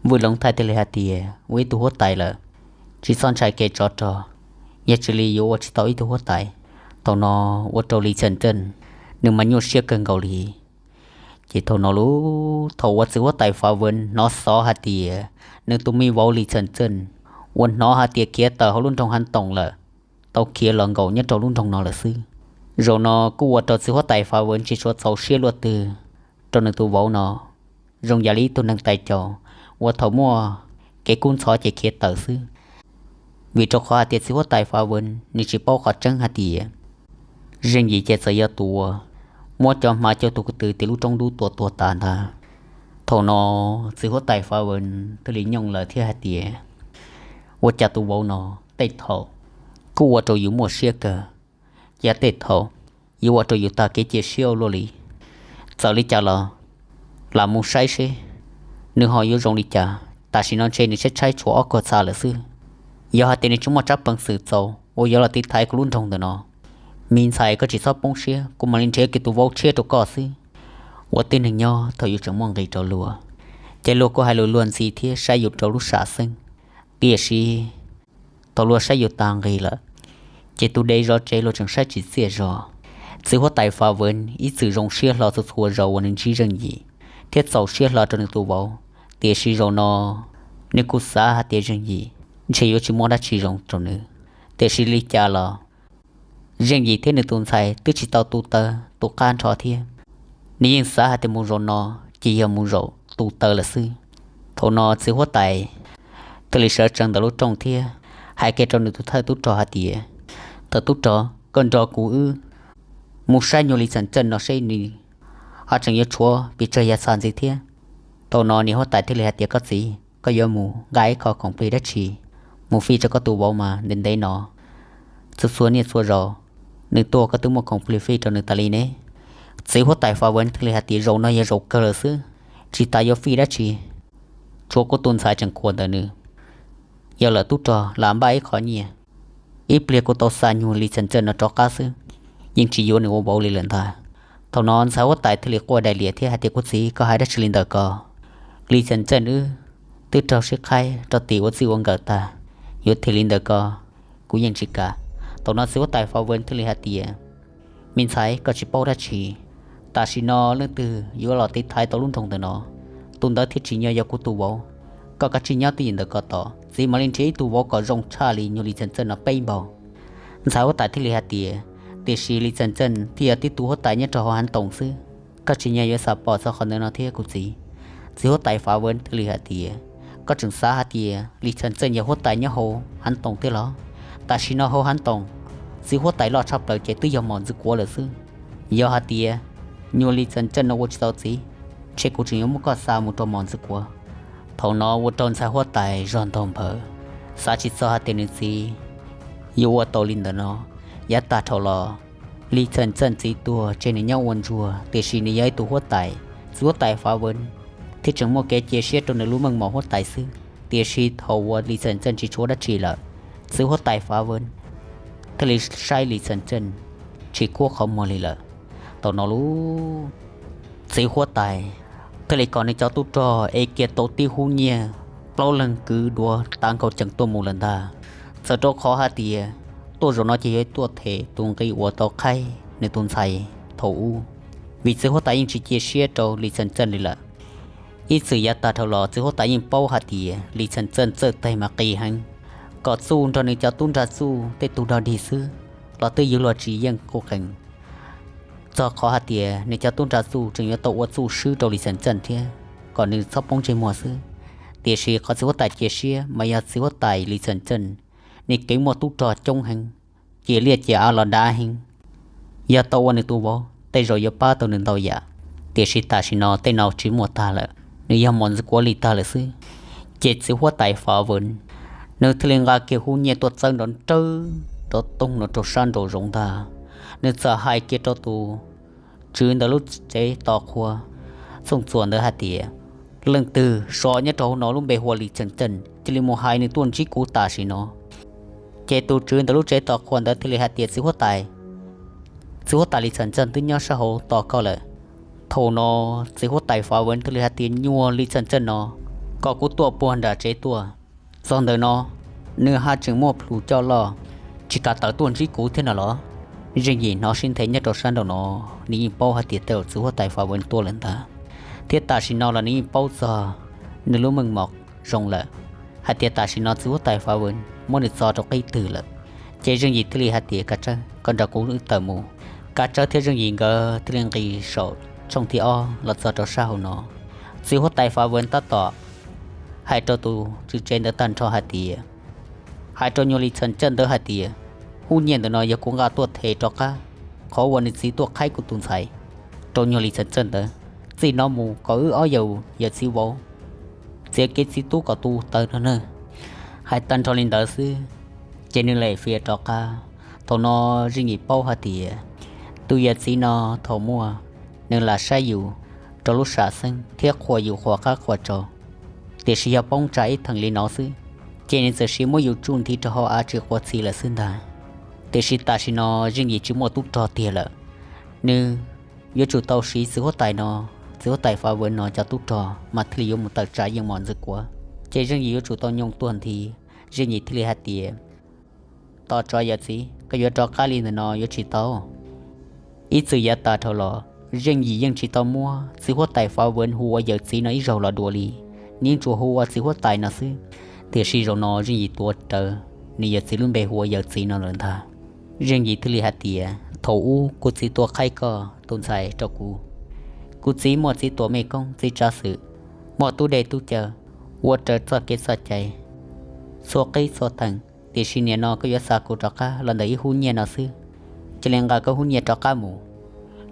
Vwj Loov Thaij thiaj li hais tias, ua ib tug huab tais lawm, tsis txhob ntshai kev tsov rog, yog tsis li yuav ua tsis tau ib tug huab tais. Thaum no ua rau Lis Txawm Txeej nws mas nyuaj siab kawg nkaus li. Ces thaum no lub thaum uas txiv huab tais Fa Vwv hnov xov hais tias nws tus me vauv Lis Txawm Txeej uas hnov hais tias khiav tawm hauv lub nroog Hav Toom lawm, tau khiav los nkaum nyob rau lub nroog no lawm xwb. Zaum no kuj ua rau txiv huab tais Fa Vwv tsis tshua txaus siab luaj twg rau nws tus vauv no, zoo yam li ib tug neeg tais caus uas thaum muaj kev kub ntxhov ces khiav tawm xwb. Vim rau qhov hais tias txiv huab tais Fa Vwv nws tsis paub qhov tseeb hais tias Zeej Yim ces txawm yog tus uas muab cov hmab cuaj tus ko tw tim lub roob dub tua tuag tas ntag. Thaum no txiv huab tais Fa Vwv thiaj li nyooj lawm thiab hais tias, ua cas tus vauv no tej thaum kuj ua rau yus muaj siab kawg, cas tej thaum yuav ua rau yus tag kev cia siab ua luaj li. Txawm li cas los lam mus saib seb nws ho yuav zoo li cas. Tam sim no ntshe nws tshaib tshaib tshuav ob kag txha lawm xwb. Yog hais tias nws tsis muaj tsab peev xwm txaus uas yuav los tiv thaiv kuv lub nroog ntawm no, me ntxhais koj tsis txhob poob siab, kuv mam li nrhiav kiag tus vauv tshiab rau koj xwb. Ua tib neeg nyob thaum yuav tseem muaj nqis rau luag, ces luag kuj hais lus luag ntxhi thiab saib yus rau lub sam xeeb. Tiam sis thaum luag saib yus tag nqis lawm, ces tus dev zov tsev luag tseem saib tsis txiaj zog. Txiv huab tais Fa Vwv ib txwm zoo siab hlo txhua txhua zaus uas nws ntsib Zeej Yim thiab txaus siab hlo rau nws tus vauv, tiam sis zaum no nws kuj xav hais tias Zeej Yim ntshe yuav tsis muaj dab tsi zoo rau nws. Tiam sis li cas los Zeej Yim thiab nws tus ntxhais twb tsis tau tu taw tu qab nrho thiab, nws yeej xav hais tias mus zaum no ces yog mus zaum tu taw lawm xwb. Thaum no txiv huab tais thiaj li sawv tsees ntawm lub rooj thiab hais kiag rau nws tus thawj tub rog hais tias, thawj tub rog, koj nrog kuv wb mus saib nyuag Lis Txawm Txeej no seb nws ho tseem yuav tshuav pes tsawg yav txha ntxiv thiab. Thaum no niam huab tais thiaj li hais tias, koj txiv, koj yuav mus nqa ib qho khoom plig dab tsi mus fij rau koj tus vauv mas ntev ntev no, txhua txhua niaj txhua zaus nws tuaj koj twb muaj khoom plig fij rau nws tas li ne? Txiv huab tais Fa Vwv thiaj li hais tias, zaum no yog zaum kawg lawm xwb, tsis tas yuav fij dab tsi, tshuav kuv tus ntxhais tseem khuam ntawm nws. Yog lawm tub rog, lam npaj ib qho nyiaj, ib pliag kuv tau xa nyuag Lis Txawm Txeej no rov qab xwb, yeej tsis yuav nws ua vauv li lawm ntag. Thaum no ntxhais huab tais thiaj li quaj daim liam thiab hais tias, kuv txiv, koj hais dab tsi li ntawm ko? Lis Txawm Txeej wb twb raug sib qhaib rau tim ua txij ua nkawm tag, yuav them li ntawm ko, kuv yeej tsis kam. Thaum no txiv huab tais Fa Vwv thiaj li hais tias, me ntxhais, koj tsis paub dab tsi. Tam sim no leej twg yuav los tiv thaiv tau lub nroog ntawm no, tus ntawd thiaj tsim nyog yog kuv tus vauv. Koj kav tsij nyob twj ywm ntawm ko tos, txiv mam li nrhiav ib tug vauv kom zoo tshaj li nyuag Lis Txawm Txeej no peb npaug. Ntxhais huab tais thiaj li hais tias, tiam sis Lis Txawm Txeej thiaj yog tib tug huab tais nyob rau hauv Hav Toom xwb, koj tsis nyog yuav xav pom txog qhov ntawd no thiab kuv txiv. Txiv huab tais Fa Vwv thiaj li hais tias, koj tseem xav hais tias Lis Txawm Txeej yog huab tais nyob hauv Hav Toom thiab los? Tam sim no hauv Hav Toom, txiv huab tais loj tshaj plaws ces twb yog Mos Ntxwg Kuav lawm xwb. Yog hais tias nyuag Lis Txawm Txeej no ua tsis tau txiv, ntshe kuv tseem yuav muab koj xa mus rau Mos Ntxwg Kuav. Thaum no ua rau ntxhais huab tais zog ntog npawv, xav tsis txog hais tias nws txiv yuav ua tau li ntawm no. Yav tag dhau los, Lis Txawm Txeej txiv tuag tseg nws nyob ua ntsuag, tiam sis nws yog ib tug huab tais, txiv huab tais Fa Vwv thiaj tseem muaj kev cia siab rau nws lub meej mom huab tais xwb. Tiam sis thaum uas Lis Txawm Txeej tsis tshuav dab tsi lawm, Txiv huab tais Fav Vwv thiaj li saib Lis Txheem Txeej tsis khuab qhov muag li lawm. Thaum no lub txiv huab tais thiaj li kom nws cov tub rog ev kiag tau tib hub nyiaj plaub leeg kwv duav tav nkaus ceem tuaj mus lawm ntag. Txawm rau qhov hais tias tuaj zaum no ces yuav tuaj them tus nqi uas tau qhaib nws tus ntxhais thaum ub, vim txiv huab tais yeej tsis cia siab rau Lis Txheem Txeej li lawm. Ib txwm yav tag dhau los txiv huab tais yeej paub hais tias Lis Txheem Txeej txawj tes mas qis heev, kom txuj nrog nws cov tub nra txuj tej tug dog dig xwb los twb yuav luag tsis yeej quj qees, txog qhov hais tias nws cov tub nra txuj tseem yuav tau ua txuj swb rau Lis Txheem Txeej thiab kom nws txhob poob ntsej muag xwb. Tiam sis qhov txiv huab tais cia siab mas yog txiv huab tais Lis Txheem Txeej nws keev muaj tub rog coob heev, cia liaj cia av los dav heev, yog tau ua nws tus vauv tej zaum yuav pab tau nws ntau yam. Tiam sis tam sim no tej no tsis muaj tag lawm, nws yog mos ntxwv kuav li tag lawm xwb. Ces txiv huab tais Fav Vwv nws thiaj li nqa kiag hub nyiaj tuaj txawb nrov nrawv rov toog no rau sab nraum zoov ntag. Nws txawm hais kiag rau tus tswv ntawd lub tsev tos qhua txooj txuas ntawd hais tias, leej twg so nyob rau hauv no lub npe hu ua Lis Txheem Txeej cia li mus hais nws tuaj ntsib kuv tam sim no. Ces tus tswv ntawd lub tsev tos qhua ntawd thiaj li hais tias, txiv huab tais, txiv huab tais Lis Txheem Txeej twb nyob sab hauv tos koj lawm. Thaum no txiv huab tais Fav Vwv thiaj li hais tias, nyuag Lis Txheem Txeej no kom kuv tuaj puag nram tsev tuaj. Txog ntawm no nws haj tseem muaj plhus coj loj, tsis kam tawm tuaj ntsib kuv thiab no los? Zeej Yim hnov sib nthe nyob rau sab nraum no, nws yeej paub hais tias tej zaum txiv huab tais Fav Vwv tuaj lawm ntag, thiab tam sim no los nws yeej paub txog nws lub meej mom zoo lawm hais tias tam sim no txiv huab tais Fav Vwv muab nws txo rau qib twg lawm. Ces Zeej Yim thiaj li hais tias, Kav Tsawb, koj nrog kuv wb tawm mus. Kav Tsawb thiab Zeej Yim nkawd thiaj li nqis saum tshooj thib ob los txog rau sab hauv no. Txiv huab tais Fav Vwv tab tom hais rau tus tswv tsev ntawd tag nrho hais tias, hais rau nyuag Lis Txheem Txeej ntawd hais tias, hub nyiaj ntawm no yog kuv nqa tuaj them rov qab qhov uas nws txiv tuaj qhaib kuv tus ntxhais rau nyuag Lis Txheem Txeej ntawd. Txij no mus kom wb ob yawm yawm txiv vauv txiav kev txiv tub kom tu taw no na. Hais tag nrho li ntawd xwb, ces nws lam fias rov qab. Thaum no Zeej Yim paub hais tias tus yawm txiv no thaum muaj nws lam saib yus rau lub sam xeeb thiab qhuas yus qhuas qab qhuas tsaus, tiam sis yog poob tsam ib theem li no xwb, ces nws txawm siv muab yus tsuj ntiv rau hauv av tsis quav txhis lawm xwb ntag. Tiam sis tam sim no Zeej Yim tsis muaj tub rog tiag lawm, nws yuav tsum tau siv txiv huab tais no, txiv huab tais Fav Vwv no cov tub rog mas thiaj li yuav mus tawm tsam yeej mos ntxwv kuav. Ces Zeej Yim yuav tsum tau nyoo tuag nthi. Zeej Yim thiaj li hais tias, tos tso yawm txiv, koj yuav rov qab li ntawm no yuav tsis tau. Ib txwm yav tas dhau los Zeej Yim yeej tsis tau muab txiv huab tais Fav Vwv hu ua yawm txiv no ib zaug los dua li, nws yeej tsuas hu ua txiv huab tais no xwb. Tiam sis zaum no Zeej Yim tuav rawv nws yawm txiv lub npe hu ua yawm txiv no lawm ntag. Zeej Yim thiaj li hais tias, thaum ub kuv txiv tuaj qhaib koj tus ntxhais rau kuv, kuv txiv muaj txiv tuam mej koob txiv tsav xwm, muaj tub dej tub cawv, ua raws txoj kev txoj cai txhua qib txhua theem. Tiam sis nim no koj yuav xa kuv rov qab los ntawm ib hub nyiaj no xwb, cia li nqa koj hub nyiaj rov qab mus.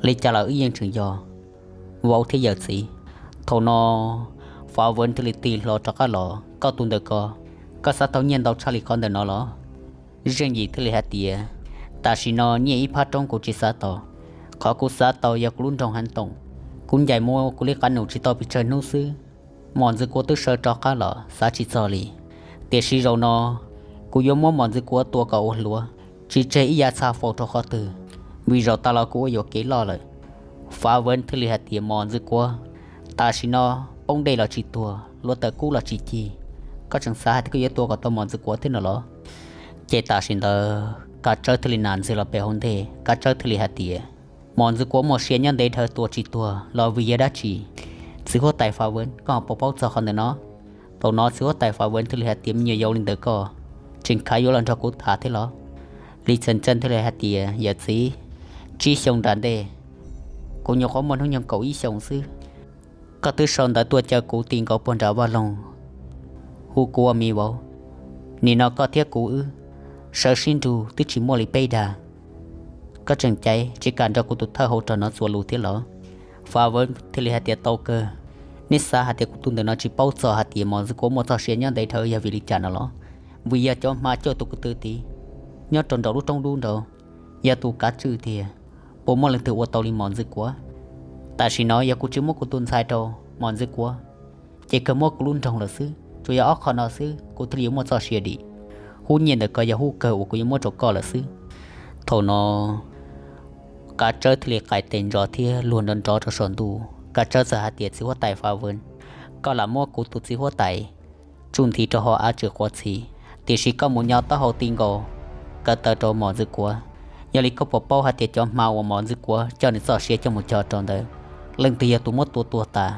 Li cas los wb yeej tseem yog vauv thiab yawm txiv. Thaum no Fav Vwv thiaj li tig hlo rov qab los, koj tus ntawm ko, koj xav tau nyiaj ntau tshaj li qhov ntawm no los? Zeej Yim thiaj li hais tias, tam sim no nyiaj ib phab roob kuv tsis xav tau, qhov kuv xav tau yog kuv lub nroog heev toom. Kuv ncaim muab kuv li qab num tsis tau pes tsawg hnub xwb, mos ntxwv kuav twb sawv rov qab los xav tsis txog li. Tiam sis zaum no kuv yuav muab mos ntxwv kuav tua kom ua hluav, tsis tseg ib yav txha faus rau qhov twg, vim zaum tas los kuv ua yuam kev loj lawm. Fav Vwv thiaj li hais tias, mos ntxwv kuav, tam sim no poob dej los tsis tuag, hluav taws kub los tsis ci, koj tseem xav hais tias koj yuav tua kom tau mos ntxwv kuav thiab no los? Ces tam sim ntawd Kav Tsawb thiaj li nam ntxig los pem hauv ntej, Kav Tsawb thiaj li hais tias, mos ntxwv kuav muaj sia nyob ntev dhawv tua tsis tuag los vim yog dab tsi? Txiv huab tais Fav Vwv, koj ho puas paub txog qhov ntawm no? Thaum no txiv huab tais Fav Vwv thiaj li hais tias, me nyuam yaus li ntawm koj tseem khav yuav los nrog kuv tham thiab los? Lis Txheem Txeej thiaj li hais tias, yawm txiv, tsib xyoo nram ntej, kuv nyuam qhuav muaj hnub nyoog kaum ib xyoos xwb, koj twb sau ntawv tuaj caw kuv ti nkaus puag nram vaj loog, hu kuv ua me vauv. Nim no koj thiab kuv wb sawv sib nrug twb tsis muaj li peb dag, koj tseem caiv tsis kam nrog kuv tus thawj hauv rog no txuas lus thiab los? Fav Vwv thiaj li hais tias, tau kawg, neb xav hais tias kuv tus ntawm no tsis paub txog hais tias mos ntxwv kuav muaj txoj sia nyob ntev dhawv yog vim li cas no los? Vim yog cov hma coj tus kwv tw tid nyob rau nraum lub roob dub nraud, yog tus Kav Tswj tiag, puas muaj leej twg ua tau li mos ntxwv kuav? Tam sim no yog kuv tsis muab kuv tus ntxhais rau mos ntxwv kuav, ces kawg muab kuv lub nroog lawm xwb. Tsuas yog ob qho no xwb kuv thiaj li yuav muaj txoj sia dim. Hub nyiaj ntawm ko yog hub kawg uas kuv yuav muab rau koj lawm xwb. Thaum no Kav Tsawb thiaj li qais tes ntsos thiab luag nrov nrov rau saum ntuj. Kav Tsawb txawm hais tias, Txiv huab tais Fav Vwv, koj lam muab kuv tus txiv huab tais tsuj nthi rau hauv av tsis quav txhi, tiam sis koj mus nyo taub hau ti nkaus ko taw rau Mos Ntxwg Kuav. Yog li koj puas paub hais tias cov hma uas Mos Ntxwg Kuav coj nws txoj sia coj mus cog rau ntawd, leej twg yog tus muab tua tuag tas?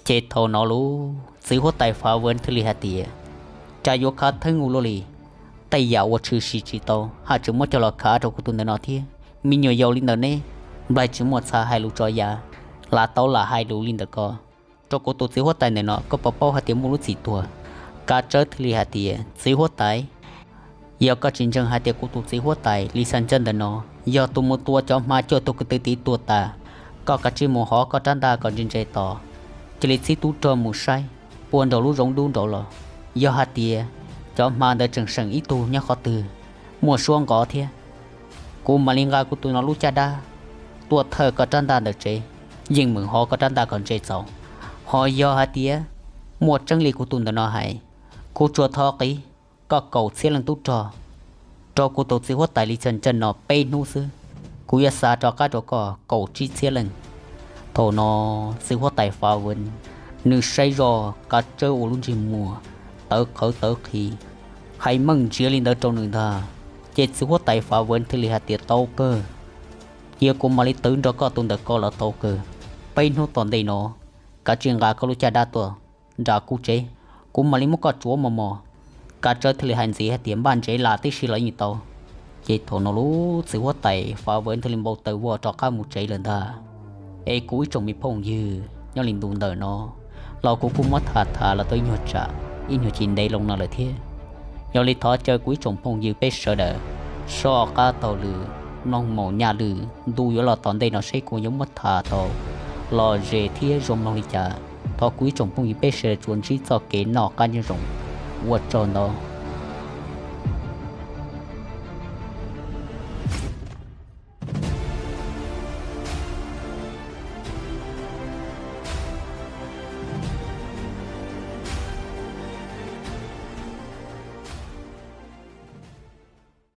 Ces thaum no lub txiv huab tais Fav Vwv thiaj li hais tias, Cas yuav khav theeb ua luaj li, tej yam uas tshwm sim tsis tau haj tseem muab coj los khav rau kuv tus ntawm no thiab. Me nyuam yaus li ntawm neb, nplaig tsis muaj txha hais lus tso yav, lam tau lam hais lus li ntawm ko rau kuv tus txiv huab tais ntawm no, koj puas paub hais tias muaj lub txim tuag? Kav Tsawb thiaj li hais tias, Txiv huab tais, yog koj tsis ntseeg hais tias kuv tus txiv huab tais Lis Xas Ntxawj ntawm no yog tus mus tua cov hma cuaj tug ko tw tid tuag tas, koj kav tsij mus hov koj rab ntaj kom ntse ntse tos, cia li txib tub rog mus saib puag nraum lub zoov dub nraud los. Yog hais tias cov hma ntawd tseem seem ib tug nyob qhov twg, muaj suab nqov thiab, kuv mam li nqa kuv tus no lub caj dab tuaj thawj koj rab ntaj ntawm tsev, yeej meem hov koj rab ntaj kom ntse txaus. Ho yog hais tias muaj tseeb li kuv tus ntawm no hais, kuv tsuas thov qiv koj kaum txhiab leej tub rog rau kuv tus txiv huab tais Lis Xas Ntxawj no peb hnub xwb, kuv yuav xa rov qab rau koj kaum tsib txhiab leej. Thaum no txiv huab tais Fav Vwv nws saib zoj Kav Tsawb ua lub ntsej muag tawv qhawv tawv qhi, hais meej ntsiav li ntawd rau nws ntag. Ces txiv huab tais Fav Vwv thiaj li hais tias, Tau kawg, cia kuv mam li twv nrog koj tus ntawm ko los tau kawg. Peb hnub tom ntej no kav tsij nqa koj lub caj dab tuaj nram kuv tsev, kuv mam li muab koj tsuav mos mos. Kav Tsawb thiaj li hais ntxiv hais tias, Npaj ntsev lam tib si los yeej tau. Ces thaum no lub txiv huab tais Fav Vwv thiaj li npau taws vog rov qab mus tsev lawm ntag. Es kuv ib tsoom me phooj ywg, nyob li ntu ntawm no los kuv kuj muab tham tham los tau ib nyuag tsam ib nyuag chim ntev loo no lawm thiab. Yog li thov caw kuv ib tsoom phooj ywg peb sawv daws soj qab taug lw, mloog maum nyaj lwm ntu yuav los tom ntej no seb kuv yuav muab tham tau lom zem thiab zoo mloog li cas. Thov kuv ib tsoom phooj ywg peb sawv daws tsuas ntsib txoj kev noj qab nyob zoo. Ua tsaug ntau.